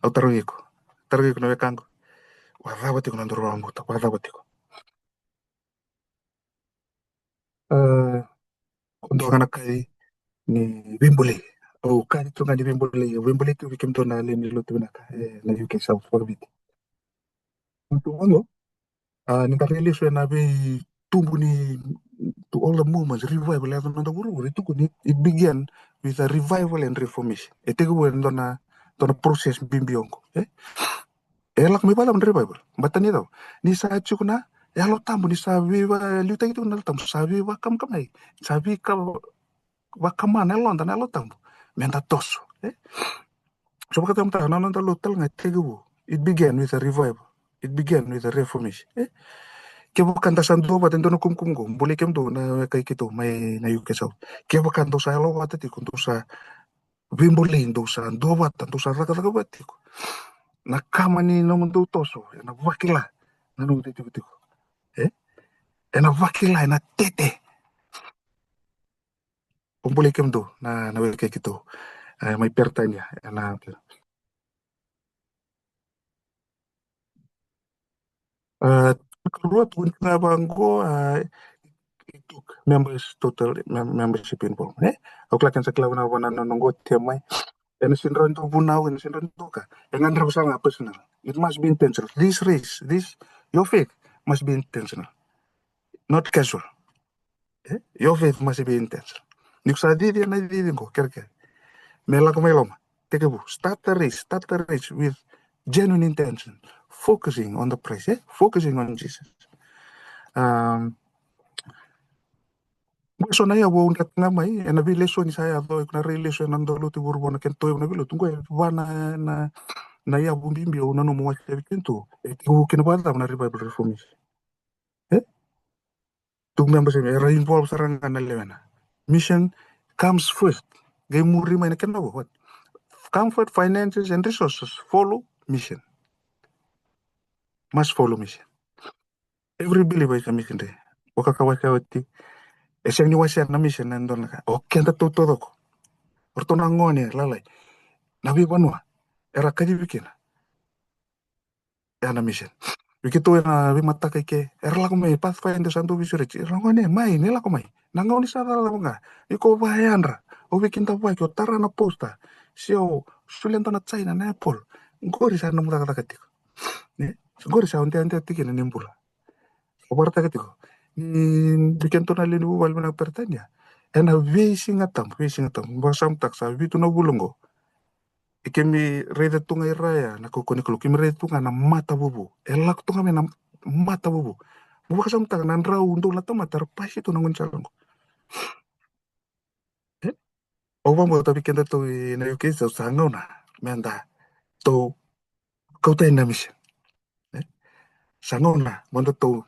Au tarogi iko. Tarogi iko na wekaqu. Vakacava tiko na nodaru vakabauta, vakacava tiko. E, o dua ga na kaci ni veibolei. Au kaci tu ga ni veibolei, au veibolei tu vei kemudou na lewe ni lotu vinaka, e, na U K South vakaviti. Tu vaqo, a, ni da rai lesu ena veitubu ni, to all the movements, revival, e yaco na noda vuravura, e tukuni, it began with a revival and reformation. E tekivu e dua na, dua na process bibi oqo, e? E lako mai vakacava na revival? Baleta ni cava? Ni sa tiko na Yalo Tabu, ni sa veivakaliutaki tiko na Yalo Tabu, sa veivakamakamai, sa veika, vakama na yaloda na Yalo Tabu. Me da toso, e? So vakatamataka na noda lotu tale ga e tekivu. It began with a revival. It began with a reformation, e? Kevaka da sa duavata e dua na kumukumu qo, bolei kemudou na wekai keitou mai na U K South. Kevaka dou sa yalovata tiko, dou sa veibolei dou sa duavata, dou sa cakacaka vata tiko. Na kama ni nomudou toso ena vakila na nomudou itikotiko. E? Ena vakila, ena tete. Au bolei kemudou na, na wekai keitou, e, mai Peritania, ena, e, karua, tukuni ga vaqo, e, it took members total, mem-, membership involvement, e? Au kila kena sa kila na vanua noqo, T M I. Ena sega ni rawa ni dua vunau, ena sega ni rawa ni dua ka. E gadreva sara ga personal. It must be intentional. This race, this, your faith must be intentional. Not casual. E? Your faith must be intentional. Ni ko sa cici ena cici qo, kerekere, me lako mai loma, tekivu, start the race, start the race with genuine intention, focusing on the prize, e? Focusing on Jesus. Um, qo e so na yavu au dreta ga mai ena veilesoni sa yaco, iko na rai lesu ena dau lotu i vuravura, na kena tauyavu na veilotu. Qo e va na, na, na yavu bibi au nanuma au wasea vei kemudou. E tekivu kina vakacava na Revival Reformation? E? Tu membership, era involve sara ga na lewena. Mission comes first. Qai muri mai na kena vo, what? Comfort, finances and resources follow mission. Must follow mission. Every believer is a missionary. Vaka ka wasea oti, e sega ni wasea na mission na dua na ka. O keda taucoko, o ratou na gone lalai, na veivanua era kacivi kina, ya na mission. Vei keitou ena veimataka i ke, era lako mai Pathfinder, sa dau veisureti, era, gone, mai, ni lako mai. Na gauna ni sa cala lako ga, iko vakayadra, o veikidavaki, o tara na poster, se o solia dua na jaina, na apple. Qori sa nomu cakacaka tiko. Ne? Qori sa o deadea tiko kina ni bula. Au vakaraitaka tiko ni, vei kemudou na lewe ni vuvale mai na Peritania, ena veisiga tabu, veisiga tabu, vakasamataka, sa vitu na vula qo. E, keimami raica tu ga i ra ya na kaukauwa ni Kalou, keimami raica tu ga na matavuvu. E lako tu ga mai na matavuvu. Mo vakasamataka na drau dou na tamata era pasi tu na gaunisala qo. E? Au vakabauta vei kedatou ena U K, sa gauna meda tou kauta yani na mission. E? Sa gauna meda tou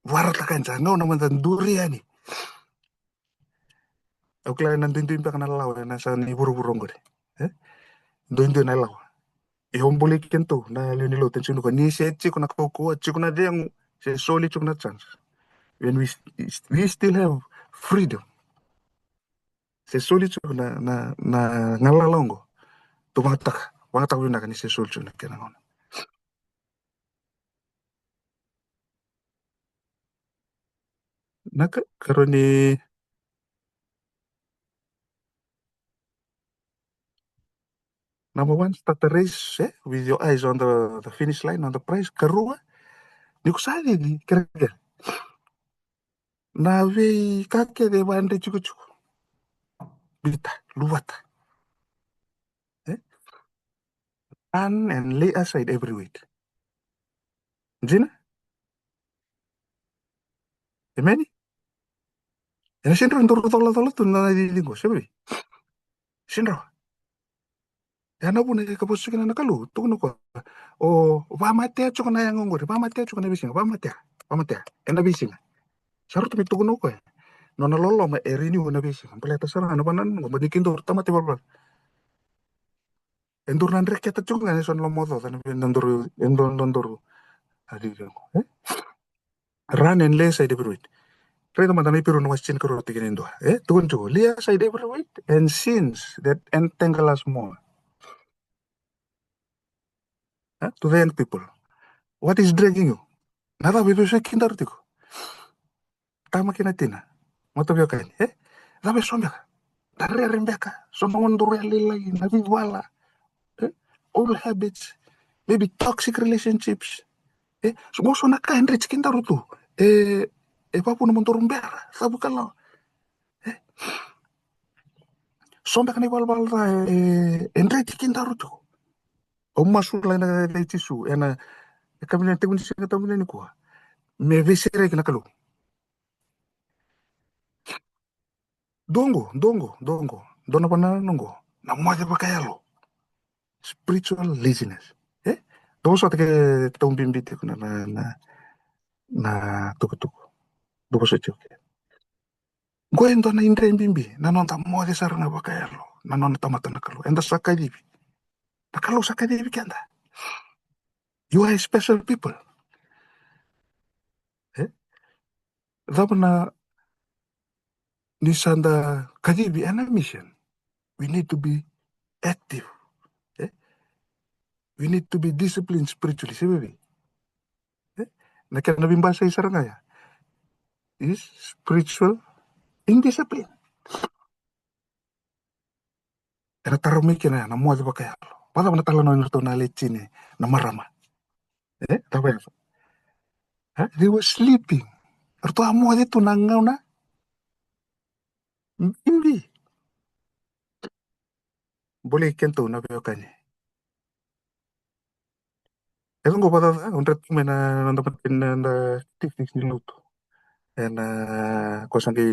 vakarautaka yani, sa gauna meda duri yani. Au kila ena duidui beka na lawa ena sa ni vuravura oqori. E? Duidui na lawa. Ia au bolei kedatou na lewe ni lotu ena siga nikua, ni se tiko na kaukauwa, tiko na cegu, se soli tiko na chance. When we, st-, we still have freedom. Se soli tiko na, na, na galala oqo, tou vakayagataka, vakayagataka vinaka ni se soli tiko na kena gauna. Na ka, karua ni, number one, start the race, e, with your eyes on the, the finish line, on the prize. Karua, ni ko sa cici, kerekere, na veika kece e vakadre tikotiko, biuta, luvata. E? Run and lay aside every weight. Dina? Emeni? Ena sega ni rawa ni daru colacola tu na cici qo, se vei? Sega ni rawa. Ya na vuna e ka vosa kina na Kalou, tukuna o koya, o vakamatea tiko na yago oqori, vakamatea tiko na veisiga, vakamatea, vakamatea ena veisiga. Sa rauta me tukuna o koya, nona loloma e renew ena veisiga. Baleta sara ga na vanua oqo, baleta ni kedaru tamata ivalavala. E duru na dreketa tiko ga ena so na lomaocaoca, na vei, na duru, e duru, na duru. A, duru, e? Run and lay aside every weight. Raica mada na Iperiu na wase tinikarua, tikina e dua. E? Tukuna tiko, lay aside every weight and sins that entangle us more. E? To the young people. What is dragging you? Na cava e vesuki daru tiko? Tama kei na tina, mataveiwekani, e? Cava e so beka? Na rere beka, so na gauna daru yalolailai, na veivala, e? Old habits, maybe toxic relationships, e? So, so na ka e dreti kedaru tu, e, e vakavuna mo daru bera, cavuikalawa, e? So beka na ivalavala ca e, e dreti kedaru tu. Au masulaka na yaca i Jisu ena, e, ka vinaka, tekivu ni Siga Tabu nikua, me veisereki na Kalou. Dua qo, dua qo, dua qo, dua na vanua qo, na moce vakayalo. Spiritual laziness. E? Dou vosota ke, tou bibi tiko na, na, na, na tukutuku. Dou vosota tiko ke. Qo e dua na idre bibi, na noda moce sara ga vakayalo. na nona tamata na Kalou. Eda sa kacivi. Na Kalou sa kacivi keda. You are a special people. E? Cava na ni sa da kacivi ena mission? We need to be active. E? We need to be disciplined spiritually. Se vei? E? Na kena veibasai sara ga ya is spiritual indiscipline. Ena tara mai kina na moce vakayalo. Vakacava na talanoa ni ratou na lai tini na marama? E? Cava ya? E? They were sleeping. Ratou a moce tu na gauna bibi. Bolei kedatou na veiwekani. E qo vakacaca, o dra tu mai na noda matani na da statistics ni lotu. Ena ko sa qai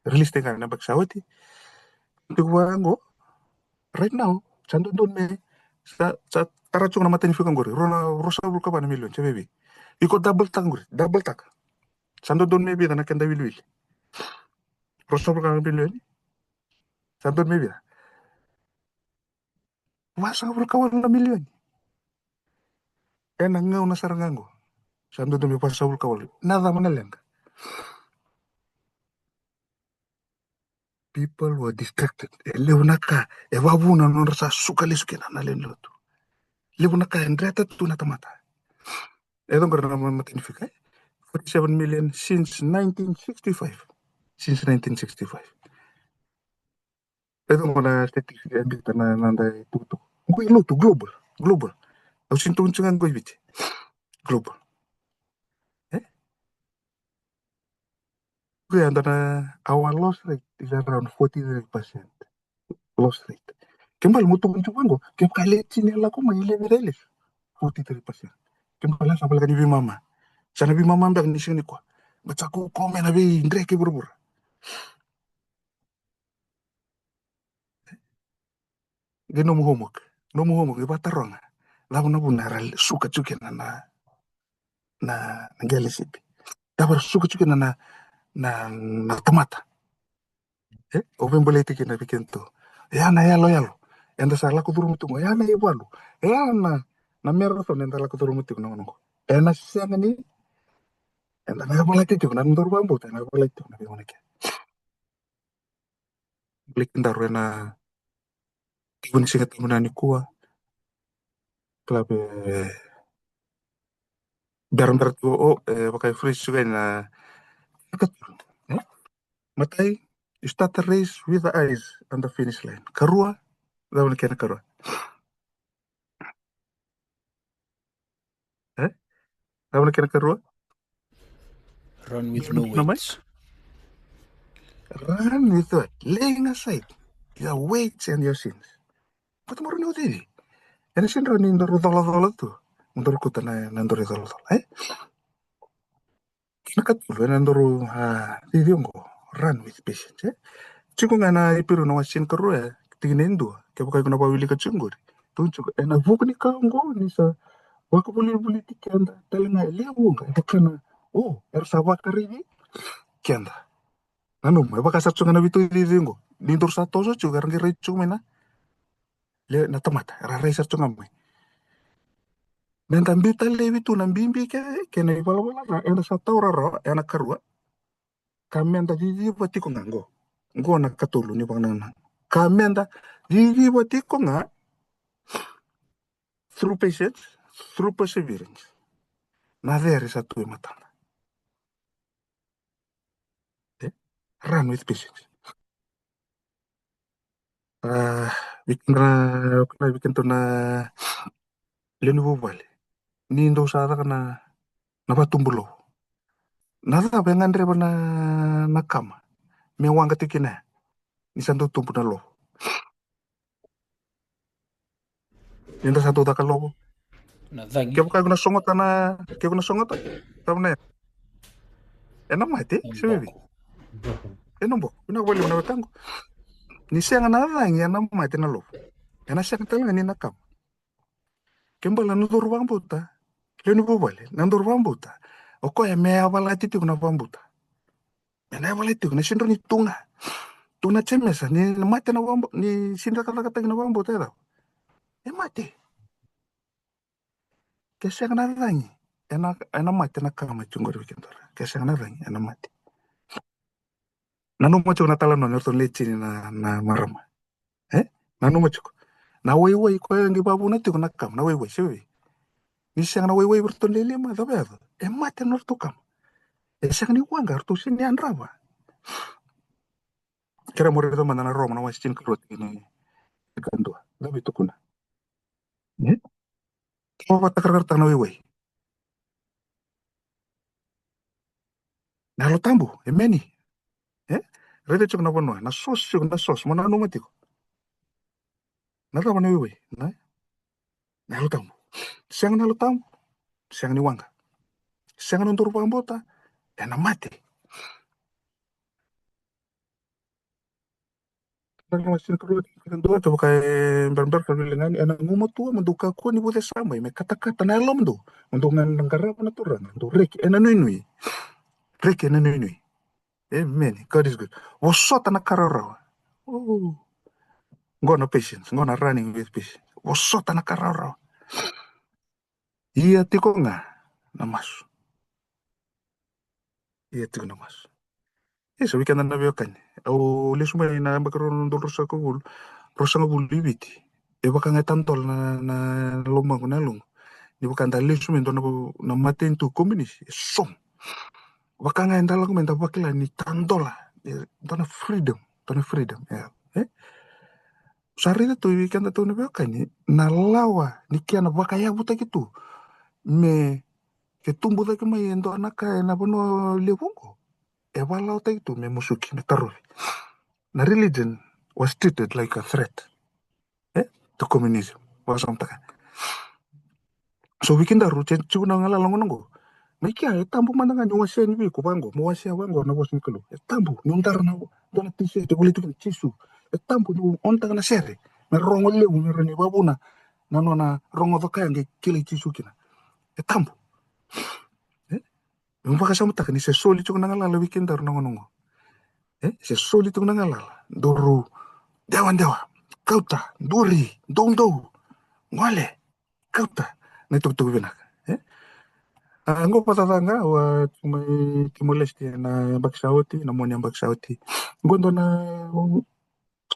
release tiko ga na yabaki sa oti. Tiko vaka qo, right now, sa dodonu me, sa, sa tara tiko na matani fika qori, rua na, ruasagavulu ka va na milioni, se vei? Iko double taka qori, double taka. Sa dodonu me vica na keda wiliwili? Ruasagavulu ka va na milioni. Sa dodonu me vica? Vasagavulu ka walu na milioni. Ena gauna sara ga qo. Sa dodonu me vasagavulu ka walu. Na cava na leqa? People were distracted. E levu na ka, e vavuna nodra sa suka lesu kina na lewe ni lotu. Levu na ka e dreta tu na tamata. E dua qori na matani fika, e? Forty-seven million since nineteen sixty-five. Since nineteen sixty-five. E dua qori na statistics e biuta na, na da itukutuku. Qo i lotu, global, global. Au sini tukuna tiko ga qo i Viti. Global. E? Qo ya da na, our loss rate is around forty-three percent. Loss rate. Ke bale mo tukuna tiko qo, ke bale tini e lako mai e levu e lesu. Forty-three percent. Ke bale sa voleka ni veimama. Sa na veimama beka ni siga nikua. But sa kaukauwa mai na veidreki vuravura. Qai nomu homework. Nomu homework, qai vakataroga. Cava na vuna era suka tiko kina na, na, na qele sipi? Cava era suka tiko kina na, na, na tamata? E? Au veibolei tiko kina vei kedatou. E ya na yaloyalo eda sa lako curuma tiko. E ya na ivalu. E ya na, na marathon eda lako curuma tiko na gauna qo. Ena sega ni, eda na yavalati tiko, na nodaru vakabauta ena yavalati tiko na veigauna kece. Bolei kedaru ena tekivu ni Siga Tabu nikua. Kila vei berabera tu o, e, vaka e phrase tiko na, e? Matai, you start the race with the eyes on the finish line. Karua, cava na kena karua? E? Cava na kena karua? Run with no weights. Run with what? Laying aside your weights and your sins. Vata mo rau ni ucici. Ena sega ni daru colacola tu. Mo daru kauta na, na daru icolacola, e? Na katolu ena daru, a, cici oqo, run with patience, e? Tiko ga na Iperiu na wase tinikarua, e, tikina e dua. Kevaka iko na vakawilika tiko qori. Tukuna tiko, ena vuku ni ka oqo, ni sa vakavolivoliti keda tale ga e lewe vuqa, e vaka na, o, era sa vakaraici keda. Nanuma, e vaka sa tiko ga na veitokoni oqo. Ni daru sa toso tiko, era qai rai tiko mai na, le, na tamata, era rai sara tiko ga mai. Meda biuta laivi tu na bibi kece, kei na ivalavala ca, eda sa taura rawa ena karua. Ka meda ciciva tiko ga qo. Qo na katolu ni vakanananu. Ka meda ciciva tiko ga through patience, through perseverance. Na cere sa tu e matada. E? Run with patience. A, vei keda na, vei keda na lewe ni vuvale. Ni dou sa caka na, na vatubu lovo. Na cava e gadreva na, na kama me waqa tiko kina ni sa dau tubu na lovo? Ni da sa dau caka lovo. Na cagi. Kevaka iko na sogota na, ke iko na sogota, cava na yaga? Ena mate, se vei? Ena boko. Ena voli na wekaqu. Ni sega na cagi, ena mate na lovo. Ena sega tale ga ni na kama. Ke bale na nodaru vakabauta. Lewe ni vuvale, na nodaru vakabauta. O koya me yavalati tiko na vakabauta. Me na yavalati tiko, na sega ni tu ga. Tukuna o Jemesa, ni na mate na vakabauta, ni sega ni cakacakataki na vakabauta, e cava? E mate. Ke sega na cagi, ena, ena mate na kama e tiko qori vei keda. Ke sega na cagi, ena mate. Nanuma tiko na talanoa ni ratou na lai tini na, na marama. E? Nanuma tiko. Na waiwai koya e qai vakavuna tiko na kama, na waiwai, se vei. Ni sega na waiwai vei ratou na lelema, cava yaco? E mate na nodratou kama. E sega ni waqa, ratou sega ni yadrava. Kerea mo raica mada na Roma na wase tinikarua, tikina e tinikadua. Cava e tukuna? E? Cava vakatakarakarataka na waiwai? Na Yalo Tabu, emeni. E? Raica tiko na vanua, na source tiko, na source, mo nanuma tiko. Na cava na waiwai? Na, na Yalo Tabu. Sega na Yalo Tabu, sega ni waqa. Sega na nodaru vakabauta, ena mate. Dua, kevaka e berabera ka veiligani, ena gumatua mo dou kakua ni vucesa mai me katakata na yalomudou, mo dou qarava na Turaga, mo dou reki ena nuinui. Reki ena nuinui. Emeni. God is good. Vosota na ka rawarawa. Oh. Qo na patience, qo na running with patience. Vosota na ka rawarawa. Ia tiko ga na masu. Ia tiko na masu. E, sa vei keda na veiwekani. Au lesu mai na yabaki rua na udolu ruasagavulu, ruasagavulu i Viti. E vaka ga e tadola na, na lomaqu, na yaloqu. Ni vaka da lesu mai dua na, na matanitu komunisi, e so. Vaka ga eda lako mai da vakila ni tadola. E, dua na freedom, dua na freedom. E, e. Sa raica tu vei keda tu na veiwekani, na lawa ni kena vakayavutaki tu. Me ke tubu cake mai e dua na ka ena vanua levu oqo, e vakalawataki tu me musuki, me tarovi. Na religion was treated like a threat, e, to communism. Vakasamataka. So vei kedaru, se tiko na galala gona oqo. Mai kea, e tabu mada ga niu wasea yani vei iko vaqo, mo wasea vaqo na vosa ni Kalou. E tabu niu dara na, dua na t-shirt e volai tu kina Jisu. E tabu niu onotaka na sere me rogo levu me rawa ni vakavuna na nona rogoca ka ya qai kilai Jisu kina. E tabu. E? Meu vakasamataka ni se soli tiko na galala vei kedaru na gauna oqo. E? Se soli tiko na galala. Daru dewadewa, kauta, duri, doudou, gole, kauta na itukutuku vinaka. E? A, qo vakacaca ga, au a tiko mai Timor-Leste ena yabaki sa oti, na mua ni yabaki sa oti. Qo dua na,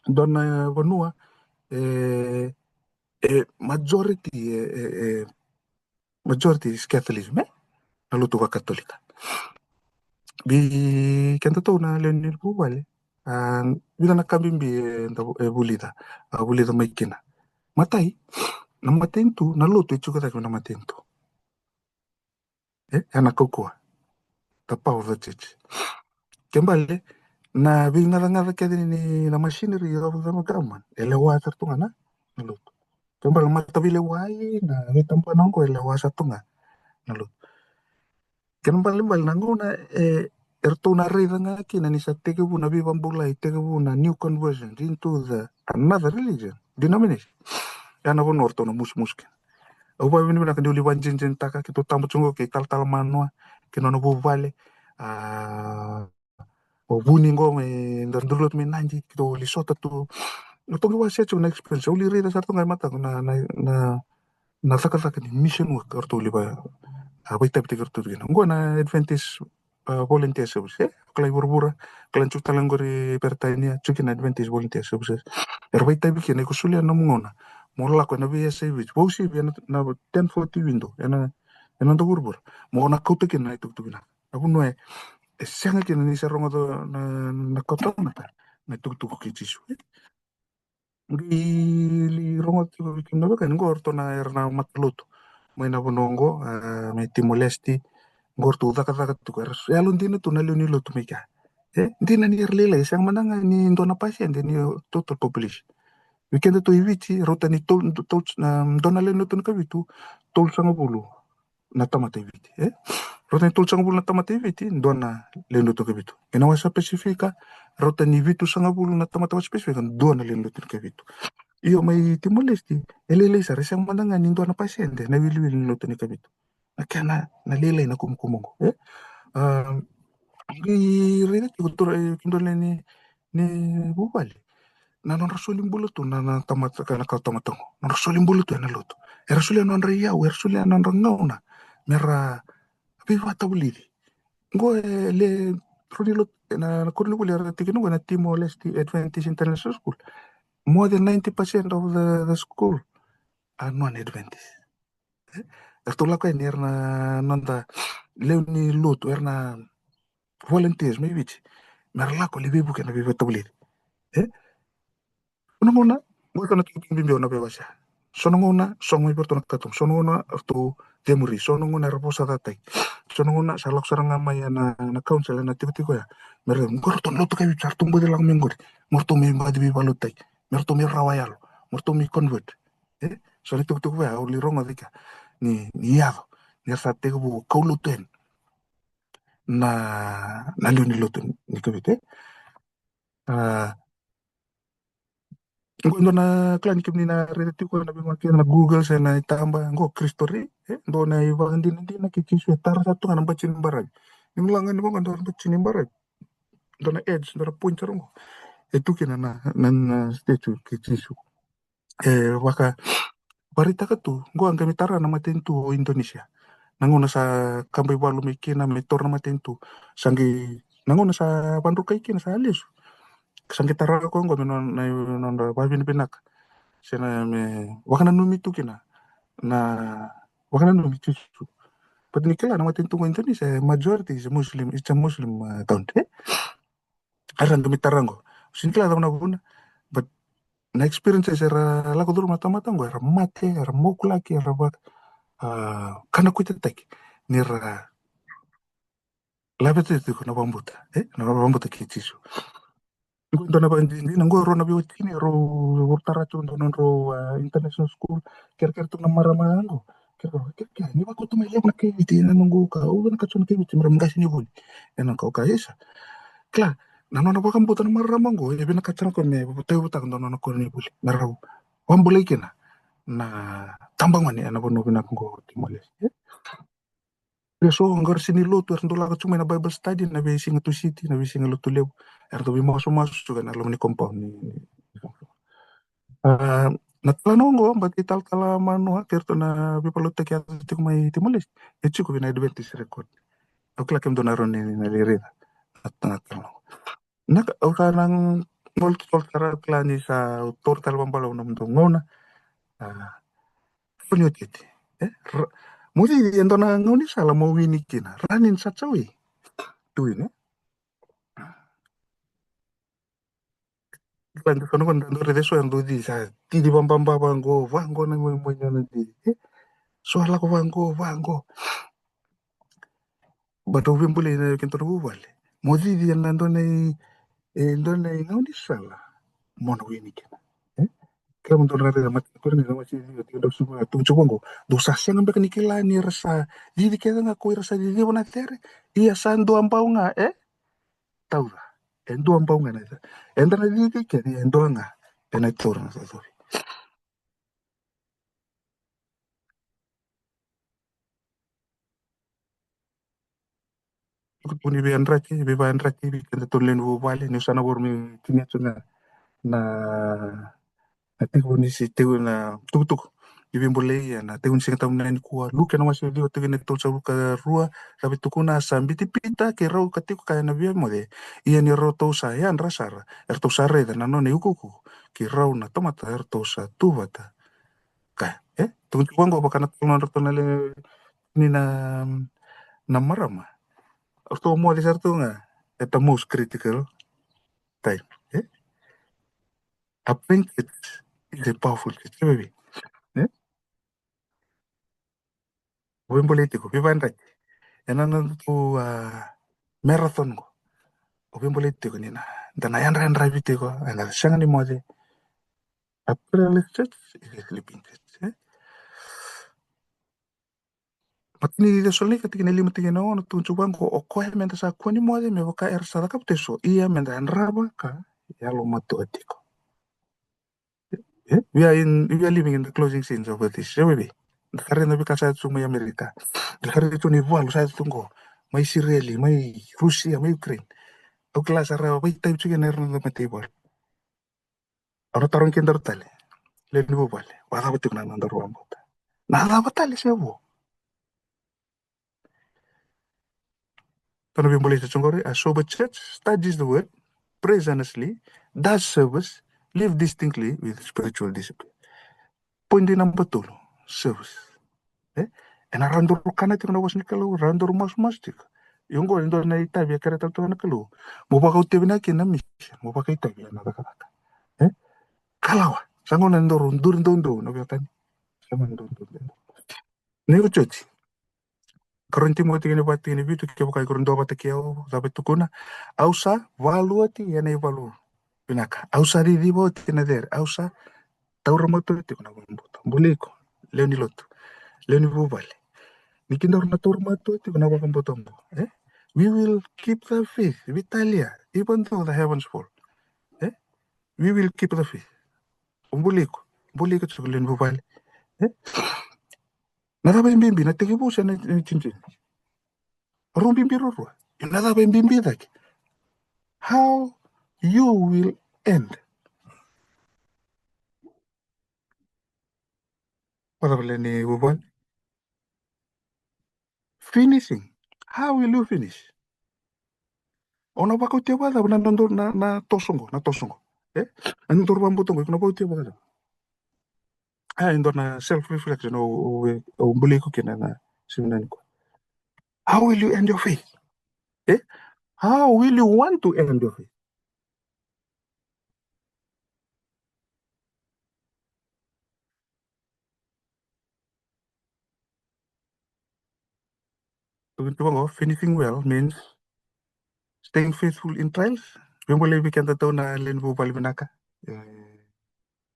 dua na vanua, e, e majority, e, e, e, majority is Catholicism, e? Na lotu vakatolika. Vei kedatou na lewe ni vuvale, a, vica na ka bibi eda, e vulica, a, vulica mai kina. Matai, na matanitu, na lotu e tiko cake na matanitu. E, ena kaukauwa. The power of the church. Ke bale, na veigacagaca kece ni na machinery of the government, e lewa sara tu ga na, na lotu. Ke bale, mataveilewai, na veitabana oqo, e lewa sara tu ga na lotu. Kena ibalebale na gauna, e, eratou na raica ga kina ni sa tekivu na veivakabulai, tekivu na new conversion into the another religion, denomination. Ya na vanua eratou na musumusu kina. Au vakavinavinaka niu lai vakadinadinataka, keitou tabu tiko qo kei Talatala Manoa, kei nona vuvale, a, o Vuni qo mai, da duri lotu mai Nadi, keitou lai sota tu. Au toki wasea tiko na experience, au lai raica sara tu ga e mataqu na, na, na, na cakacaka ni mission work eratou lai va, a, vakaitavitaki iratou kina. Qo na Adventist, a, Volunteer Service, e? Kila i vuravura, kila tiko tale qori Peritania, tiko kina Adventist Volunteer Services. Era vakaitavi kina, iko solia na nomu gauna mo lako ena veiyasai Viti, vakauasivi ena, na ten forty window, ena, ena noda vuravura. Mo na kauta kina na itukutuku vinaka. Na vanua e, e sega kina ni sa rogoca na, na katonata na itukutuku kei Jisu. Qai lai rogoca tiko vei kemuni na veiwekani qo, eratou na, era na matalotu mai na vanua qo, a, mai Timor-Leste. Qo eratou cakacaka tiko, era yalodina tu na lewe ni lotu mai kea. E, dina ni era lailai, e sega mada ga ni dua na pasede ni total population. Vei kedatou i Viti, rauta ni tolu, tolu, na, dua na lewe ni lotu ni kavitu, tolusagavulu na tamata i Viti, e? Rauta ni tolusagavulu na tamata i Viti, dua na lewe ni lotu ni kavitu. Ena wasa Pasifika, rauta ni vitusagavulu na tamata wasa Pasifika, dua na lewe ni lotu ni kavitu. Io, mai Timor-Leste, e lailai sara, e sega mada ga ni dua na pasede na iwiliwili ni lotu ni kavitu. Na kena, na lailai na kumukumu qo, e? A, qai raica tiko, tura, e, kemudou lewe ni, ni vuvale. Na nodra soli bula tu na, na tamata, na kawa tamata qo. Nodra soli bula tu ena lotu. Era solia nodra iyau, era solia nodra gauna. Mera veivakavulici. Qo e le rua ni lotu, na, na koronivuli era tiko qo na Timor-Leste Adventist International School. More than ninety percent of the, the school are non-Adventist. E? Eratou lako yani era na noda lewe ni lotu, era na volunteers mai Viti. Mera lako lai veivuke na veivakavulici. E? So na gauna, qo e na tukutuku bibi au na veiwasea. So na gauna, so mai vei ratou na katuba. So na gauna, ratou cemuri. So na gauna, era vosacataki. So na gauna, sa lako sara ga mai na, na council, na tikotiko ya. Mera, qo ratou na lotu kai Viti, sa ratou bau lako mai qori. Mo ratou mai baci veivakalotutaki. Mo ratou mai rawa yalo. Mo ratou mai convert. E? So na tukutuku vei au lai rogoca kina. Ni, ni yaco. Ni sa tekivu kaulotu yani. Na, na lewe ni lotu ni Koviti, e? A, qo e dua na kila ni kemuni na raica tiko na veigauna kece na Google se na itaba, qo Cristo Rei, e, dua na ivakadinadina kei Jisu e tara sa tu ga na bati ni baravi. Ni laga ni vaka dua na bati ni baravi. Dua na edge, dua na point sara qo. E tu kina na, na, na statue kei Jisu. E vaka, vakaraitaka tu, qo a qai mai tara na matanitu o Indonesia. Na gauna sa kaba ivalu mai kina, mai taura na matanitu. Sa qai, na gauna sa vadrukai kina, sa lesu. Sa qai tara koya qo me nona, na, nona vakavinavinaka. Se na me vakananumi tu kina. Na vakananumi Jisu. But ni kila na matanitu qo Indonesia, majority is a Muslim, it's a Muslim, uh, country. Era qai mai tara qo. Sega ni kila cava na vuna, but na experiences era lako curuma na tamata qo, era mate, era mokulaki, era vaka, a, kana kuitataki. Ni ra laveta tiko na vakabauta, e? Na vakabauta kei Jisu. Qo dua na vakadinadina, qo rau na veiwatini, rau, rau tara tu dua nodrau, a, international school, kerekere tu na marama qo. Kerekere, kerekere, ni vakauta mai levu na kai Viti, na noqu ka, au vinakata na kai Viti, mera qasi ni vuli. Ena ka, ka isa. Kila, na nona vakabauta na marama qo, e vinakata na ko me, tauyavutaka dua nona koronivuli. Mera vakabulai kina, na tabagone, ena vanua vinaka qo, Timor-Leste. E? Ia so, qori sega ni lotu, era dau lako tu mai na Bible study, na veisiga Tusiti, na veisiga Lotulevu. Era dau veimasumasu tu ga ena loma ni compound ni, ni, ni. A, na talanoa qo, baleta italatala Manua, kei ratou na veivakalotutaki yaco tiko mai Timor-Leste. E tiko vei na Adventist Record. Au kila kemudou na rawa ni na raica. Na, na talanoa qo. Na ka, au sa na gole totolo sara, kila ni sa au taura tale vakabalavu na nomudou gauna. A, Tony Oteti. E? Ra-, mo cici e dua na gaunisala mo wini kina. Run in such a way to win, e? Kila ni so na gauna dau raica eso e dau cici sa cici vababa vaqo, vaqo na imoimoi ni nona cici. E? So a lako vaqo, vaqo. But au via bolei na kena tolu vuvale. Mo cici ena dua na i, e dua na i gaunisala mo na wini kina. E? Kila mo dua na raica Matai na Korinica na wase ciwa, tikina dua sivia, tukuni tiko vaqo. Dou sa sega beka ni kila ni ra sa cici kece ga ko ira sa ciciva na cere, ia sa dua bau ga e tauca. E dua bau ga na cere. Eda na cici kece, e dua ga ena taura na cocovi. Tukutuku ni veiyadrati, veivayadrati vei kedatou na lewe ni vuvale, niu sa na voro me tinia tu ga na, na tekivu ni se tekivu na tukutuku ni veibolei ena tekivu ni Siga Tabu nikua. Luke na wase ciwa, tikina e tolusagavulu ka rua, sa veitukuna: Sa biuti Pita kei rau ka tiko kaya na via moce. Ia ni ratou sa yadra sara, eratou sa raica na nona iukuuku kei rau na tamata eratou sa tu vata kaya. E? Tukuni tiko vaqo vaka na tolu nodratou na lewe ni na, na marama. Eratou moce sara tu ga at the most critical time. E? A plain church is a powerful church. E vei? E? O veibolei tiko, veivayadrati. Ena nodatou, a, marathon qo. O veibolei tiko ni na, da na yadrayadravi tiko, eda sega ni moce. A prayerless church is a sleeping church, e? Matai ni Cesalonaika, tikina e lima, tikina e ono, tukuni tiko vaqo: O koya meda sa kua ni moce me vaka era sa cakava tu eso, ia meda yadrava ka yalomatua tiko. E? We are in, we are living in the closing scenes of this. E vei? Da raica na veika sa yaco tu mai Amerika. Da raica tu na ivalu sa yaco tu qo. Mai Isireli, mai Rusia, mai Ukraine. Au kila sa ra vakaitavi tiko na ira na mataivalu. Au na tarogi kedaru tale, lewe ni vuvale, vakacava tiko na nodaru vakabauta? Na cava tale se vo? Tou na veibolei tiko qori: a sober church studies the word, prays earnestly, does service, live distinctly with spiritual discipline. Point number two, service. E? Ena rawa daru kana tiko na vosa ni Kalou, rawa daru masumasu tiko. Io, qo e dua na itavi e kerea tale tu na Kalou. Mo vakauta vinaka kina na mission, mo vakaitavi ena cakacaka. E? Kalawa, sa gauna daru duri doudou na veiwekani. Sa gauna daru duri doudou. Ni ko joti. Karua ni Timoti tikina va, tikina vitu: kevaka iko dua vata kei au, cava e tukuna? Au sa valu oti ena ivalu vinaka. Au sa ciciva oti ena cere. Au sa taura matua tiko na vakabauta. Buli iko, lewe ni lotu, lewe ni vuvale. Ni kedaru na taura matua tiko na vakabauta qo, e? We will keep the faith. Veitalia, even though the heavens fall. E? We will keep the faith. O buli iko, buli iko tiko, lewe ni vuvale. E? Na cava e bibi, na tekivu se na, na itinitini? Rua bibi ruarua. Na cava e bibi cake? How you will end. Vakacava, lewe ni vuvale? Finishing. How will you finish? O na vakautia vakacava na, na, na, na toso qo, na toso qo? E? Na nodaru vakabauta qo, iko na vakautia vakacava? A, e dua na self reflection au, au, au buli iko kina na siga nikua. How will you end your faith? E? How will you want to end your faith? Tukuni tu qo, finishing well means staying faithful in trials. Veibolei vei kedatou na lewe ni vuvale vinaka e,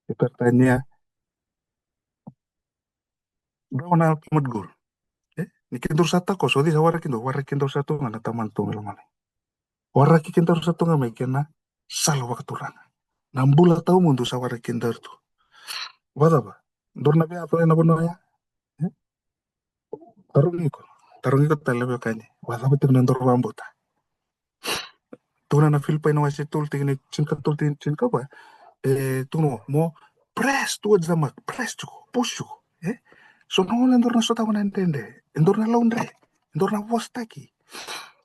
e Peritania. Drau na ultimate goal. E? Ni kedaru sa takoso, o cei sa waraki kedaru? Waraki kedaru sa tu ga na Tamana tu mai lomana. Waraki kedaru sa tu ga mai kei na sala vakaturaga. Na bula tawamudu sa waraki kedaru tu. Vakacava? Daru na veiyaco ena vanua ya? E? Tarogi iko, tarogi iko tale, veiwekani, vakacava tiko na nodaru vakabauta? Tukuna na Filipai na wase tolu, tikina tinikatolu, tikina tinikava. E, tukuna mo press towards the mark, press tiko, push tiko. E? So na gauna daru na sotava na dredre, e daru na laudre, e daru na vosataki,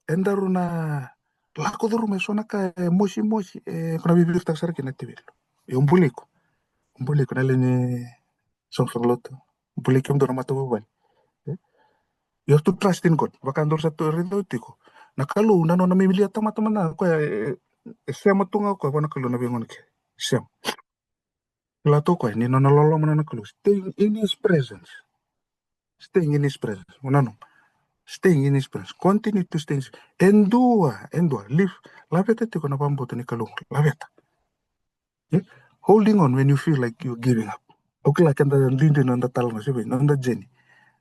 e daru na lako curuma eso na ka e mosimosi, e, ko na veiviritaka sara kina na teveli. Io, buli iko, buli iko na lewe ni soqo vakalotu, buli kemudou na matavuvale. E? You have to trust in God. Vaka daru sa tu raica tiko, na Kalou na nona mai lia tamata mada, o koya e, e sema tu ga o koya vua na Kalou na veigauna kece. Sema. Kila tu o koya ni nona loloma na nona Kalou. Staying in his presence. Staying in his presence. Mo nanuma. Staying in his presence. Continue to stay in his, e dua, e dua. Live. Laveta tiko na vakabauta ni Kalou. Laveta. E? Holding on when you feel like you're giving up. Au kila keda duidui na noda talanoa, se vei, na noda journey.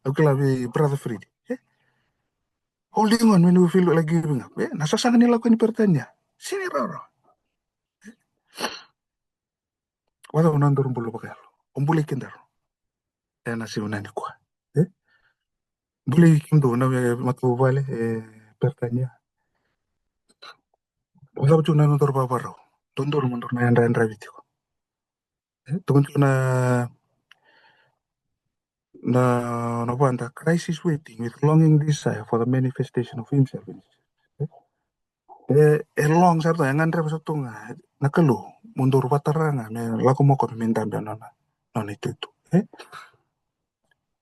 Au kila vei Brother Freddy. E? Holding on when you feel like giving up. E? Na sasaga ni lako yani Peritania. Sega ni rawarawa. Vakacava na nodaru bula vakayalo? O bulai kedaru ena siga nikua. E? Bulai kemudou na vei matavuvale e Peritania. Vakacava tiko na nodaru vakavakarau? Dodonu mo daru na yadrayadravi tiko. E? Tukuni tiko na, na, na vada, Christ is waiting with longing desire for the manifestation of himself in his church. E? E, e long sara tu, e gadreva sara tu ga na Kalou mo daru vatara ga me lako mai o koya me dabe ena nona, nona itutu. E?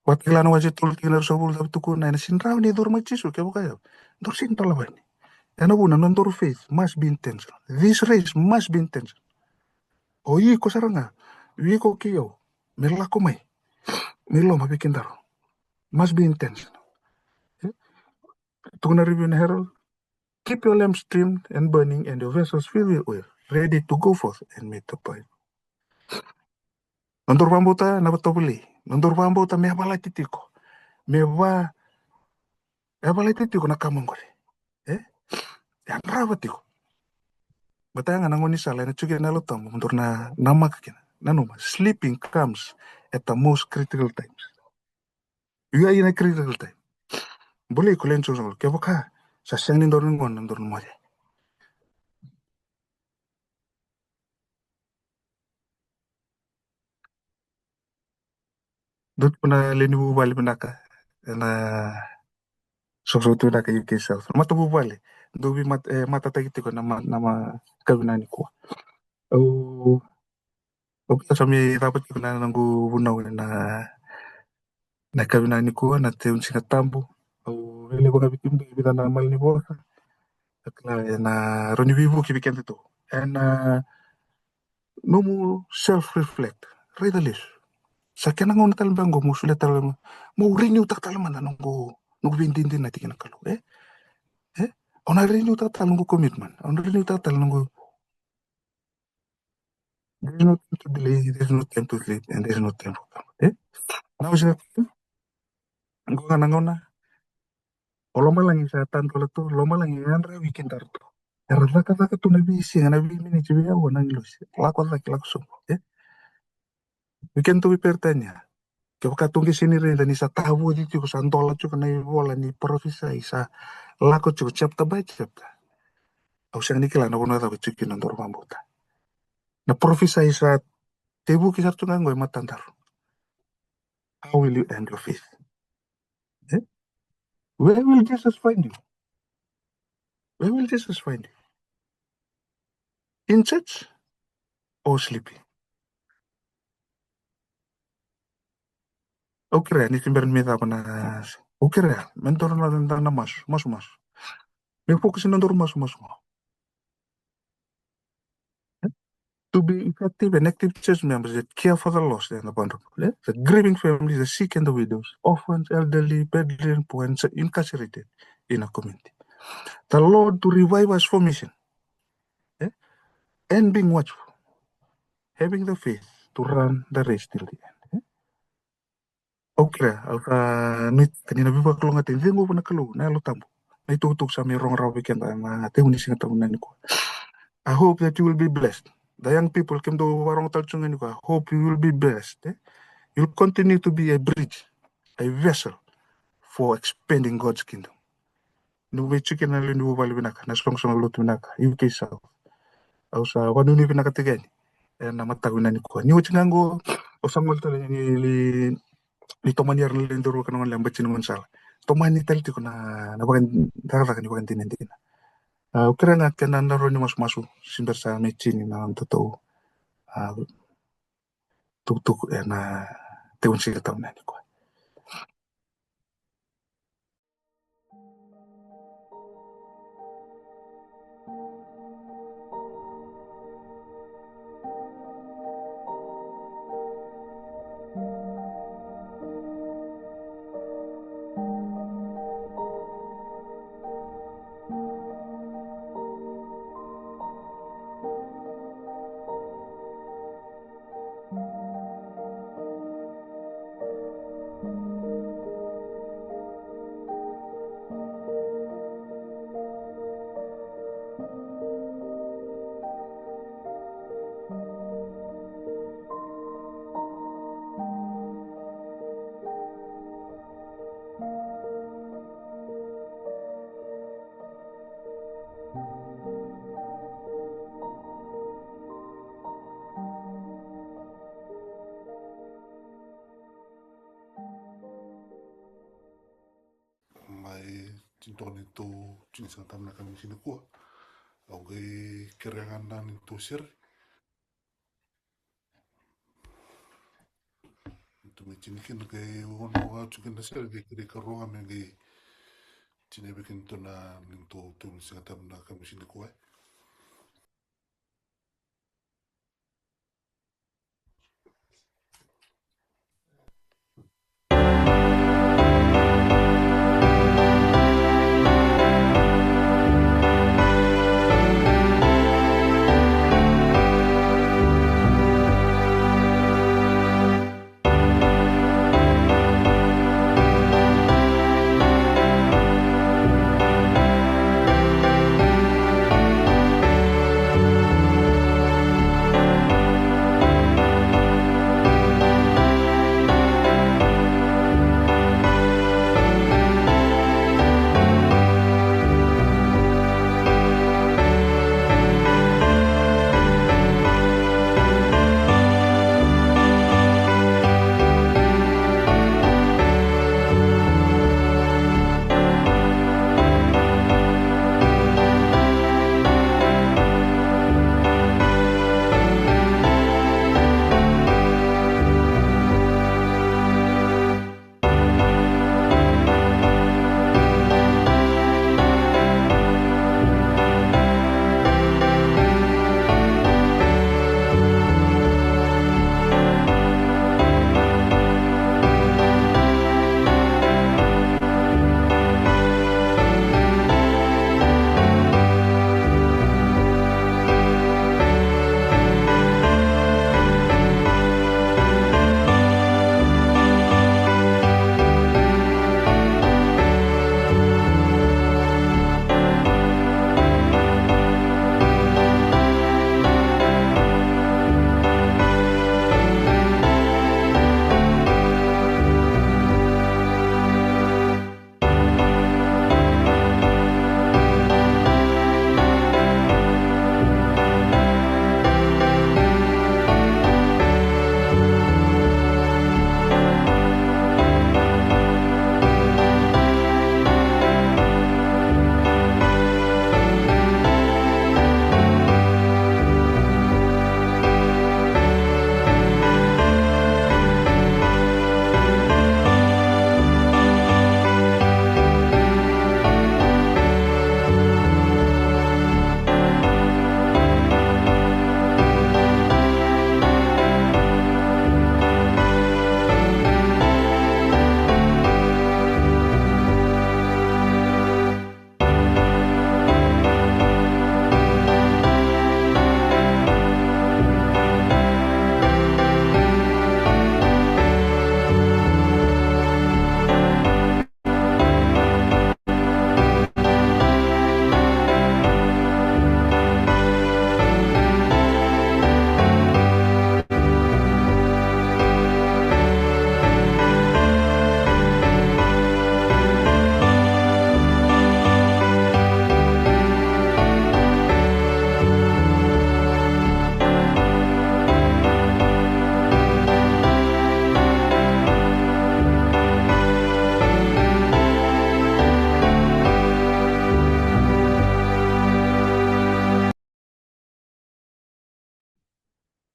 Vakatakila na wase tolu, tikina ruasagavulu, cava e tukuna? Ena sega ni rawa ni curu mai o Jisu kevaka ya daru sega ni talavani. Ena vuna, nodaru faith must be intentional. This race must be intentional. O iko sara ga, vei iko kei au, me lako mai, me loma vei kedaru, must be intentional. E? Tukuna na review na Herald, "Keep your lamps trimmed and burning and your vessels filled with oil, ready to go forth and meet the bride." Nodaru vakabauta na vakatovolei. Nodaru vakabauta me yavalati tiko. Me va, yavalati tiko na ka mai qori. E? Yadrava tiko. Baleta ga na gaunisala ena tiko kina na Yalo Tabu, mo daru na namaka kina. Nanuma, sleeping comes at the most critical times. You are in a critical time. Bulai iko, lewe ni soqosoqo, kevaka sa sega ni dua na gauna daru na moce. Dou tukuna lewe ni vuvale vinaka ena soqosoqo tu vinaka U K South. Matavuvale, dou vei mat, e, matataki tiko na ma, na ma, kavi na nikua. Au, au sa mai cava tiko na noqu vunau ena, na kavi na nikua, na teu ni Siga Tabu. Au veilevu ga vei kemudou e vica na malanivosa. Au kila ena rawa ni veivuke vei kedatou. Ena nomu self reflect, raica lesu. Sa kena gauna tale beka qo mo solia tale, mo renew taka tale mada noqu, noqu veidinadinati kei na Kalou, e? E? Au na renew taka tale noqu commitment. Au na renew taka tale noqu. There's no time to delay, there's no time to sleep, and there's no time for comfort, e? Now is the time. Qo ga na gauna. O lomalagi sa tadola tu, lomalagi e yadra wiki daru tu. Era cakacaka tu na veisiga, na veiminiti, veiaua na agilosi. Lako cake, lako sobu, e? Weekend tu vei Peritania. Kevaka tou qai sega ni raica ni sa tavoci tiko, sa dola tiko na ivola ni parofisai, sa lako tiko chapter by chapter. Au sega ni kila na vanua cava e tiko kina na nodaru vakabauta. Na parofisai sa tevuki sara tu ga qo e matadaru. How will you end your faith? Eh? Where will Jesus find you? Where will Jesus find you? In church or sleeping? Au kerea ni tibera ni me cava na, au kerea me dua na, na, na masu, masu, masu. Me focus na nodaru masu, masu, masu. To be effective and active church members that care for the lost and the vulnerable, eh? The grieving families, the sick and the widows, orphans, elderly, bedridden, poor, and incarcerated in our community. The Lord to revive us for mission, eh? And being watchful, having the faith to run the race till the end, eh? Au kerea, au sa nuitaka ni na veivakalougatataki, cegu vua na Kalou na Yalo Tabu na itukutuku sa mai rogo rawa vei keda na tegu ni Siga Tabu nikua. I hope that you will be blessed. The young people, kemudou varogo tale tu ga nikua, I hope you will be blessed, eh? You'll continue to be a bridge, a vessel for expanding God's kingdom. Ni veivuke na lewe ni vuvale vinaka, na soqosoqo lotu vinaka, U K South. Au sa vanuinui vinaka tiko yani ena mataka vinaka nikua. Ni oti ga qo, au sa gole tale ni, ni, ni tomani ira na lewe ni daru ka na gole bati ni gaunisala. Tomani tale tiko na, na vakacakacaka ni vakadinadina. Ah, au kerea ga kena na rawa ni masumasu, se bera sa me tini na nodatou, ah, tukutuku ena tegu ni Siga Tabu nikua. Mai tini toka na neitou tini Siga Tabu na kamisi nikua. Au qai kerea ga na neitou sere. Neitou mai tini kina, qai ono ga tu kina na sere, qai kerei karua ga me qai tini vei kina neitou na neitou tini Siga Tabu na kamisi nikua.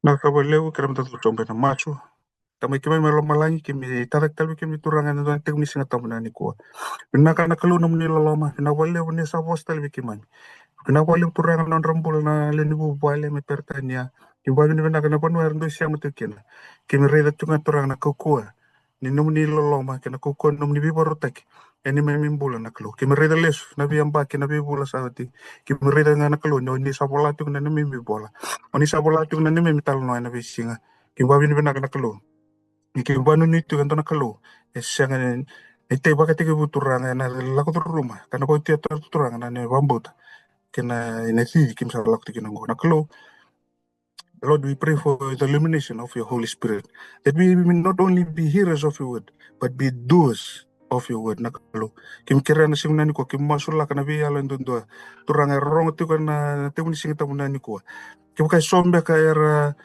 Vinaka vakalevu, kerea meda cuva sobu ena masu. Tamai keimami mai lomalagi, keimami tacake tale vei kemuni Turaga ena dua na tekivu ni Siga Tabu nikua. Vinaka na Kalou nomuni loloma, vinaka vakalevu ni sa vosa tale vei keimami. Vinaka vakalevu Turaga na nodra bula na lewe ni vuvale mai Peritania. Keimami vakavinavinaka na vanua era dau sema tiko kina. Keimami raica tiko ga Turaga na kaukauwa ni nomuni loloma kei na kaukauwa ni nomuni veivakarautaki ena neimami bula na Kalou. Keimami raica lesu na veiyabaki, na veivula sa oti. Keimami raica ga na Kalou ni oni sa vola tiko na neimami ivola. Oni sa vola tiko na neimami italanoa ena veisiga. Keimami vakavinavinaka na Kalou ni keimami vakanuinui tiko e dua na Kalou e sega ni, ni tei vakatekivu Turaga ena lako curuma ka na vakaotia Turaga na neimami vakabauta kei na, na cici keimami sa lako tiko kina oqo na Kalou. Lord, we pray for the illumination of your Holy Spirit, that we will not only be hearers of your word, but be doers of your word. Na Kalou, keimami kerea na siga nikua, keimami masulaka na veiyalo e duadua Turaga era rogo tiko ena tekivu ni Siga Tabu nikua. Kevaka e so beka era,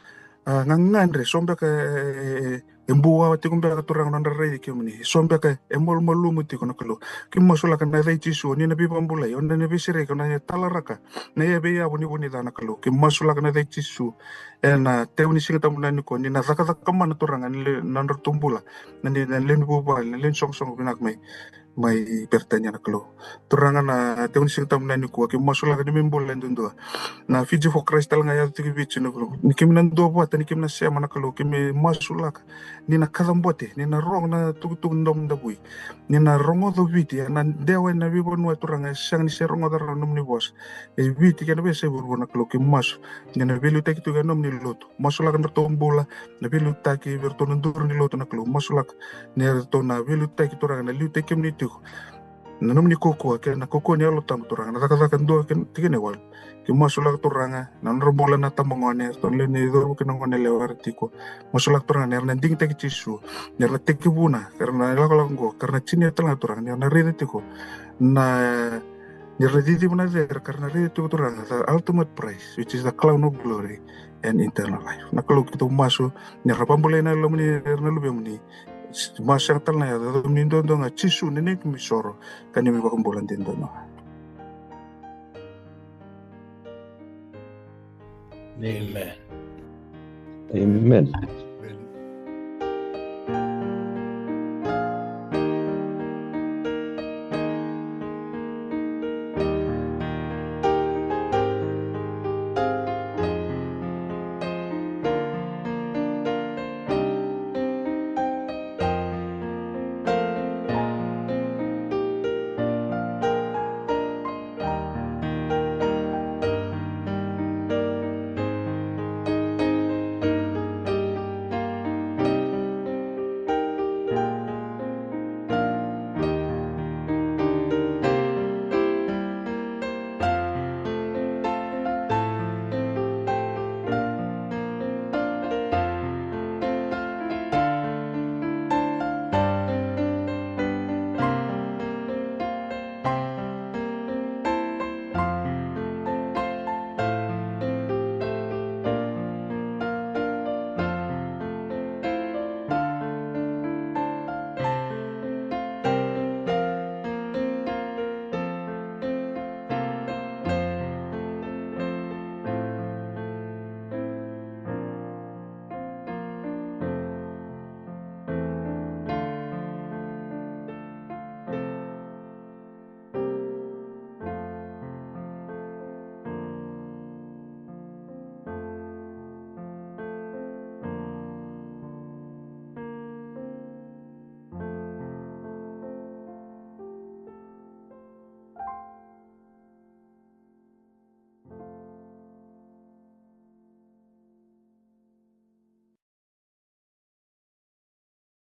ah, gagadre, so beka e, e, e buwawa tiko beka Turaga na nodra raici kemuni, so beka e malumalumu tiko na Kalou, keimami masulaka ena yaca i Jisu, ni na veivakabulai, o na veisereki, o na talaraka na veiyavu ni vunica na Kalou. Keimami masulaka ena yaca i Jisu ena tekivu ni Siga Tabu nikua, ni na cakacaka mana Turaga na le-, na nodratou bula na, ni, na lewe ni vuvale, na lewe ni soqosoqo vinaka mai, mai Peritania na Kalou. Turaga, na tekivu ni Siga Tabu nikua keimami masulaka ni neimami bula e duadua. Na Fiji for Christ tale ga e yaco tiko i Viti na Kalou, ni keimami na duavata, ni keimami na sema na Kalou, keimami masulaka ni na kacabote, ni na rogo na tukutuku ni Domo Davui, ni na rogoca o Viti ena dewa ena veivanua Turaga e sega ni se rogoca rawa na nomuni vosa. E Viti kei na veiyasai vuravura na Kalou, keimami masu ni na veiliutaki tiko e nomuni lotu. Masulaka na nodratou bula na veiliutaki vei iratou na duru ni lotu na Kalou. Masulaka ni ratou na veiliutaki Turaga, na liutaki kemuni tiko na nomuni kaukauwa kei na kaukauwa ni Yalo Tabu Turaga, na cakacaka dua kei na tikina e walu. Keimami masulaka Turaga na nodra bula na tabagone, ratou na lewe ni cauravou kei na goneyalewa era tiko. Masulaka Turaga ni ra na digitaki Jisu, ni ra na tekivuna, era na lakolako oqo, ka ra na tinia tale ga Turaga, ni ra na raica tiko na, ni ra na ciciva na cere, ka ra na raica tiko Turaga the ultimate prize, which is the crown of glory and eternal life. Na Kalou, keitou masu ni ra na vakabulai na lomamuni, era na luvemuni. Masu sega tale na yaca, yacamuni duadua ga Jisu na neimami isoro ka neimami ivakabula duadua ga. Amen. Amen.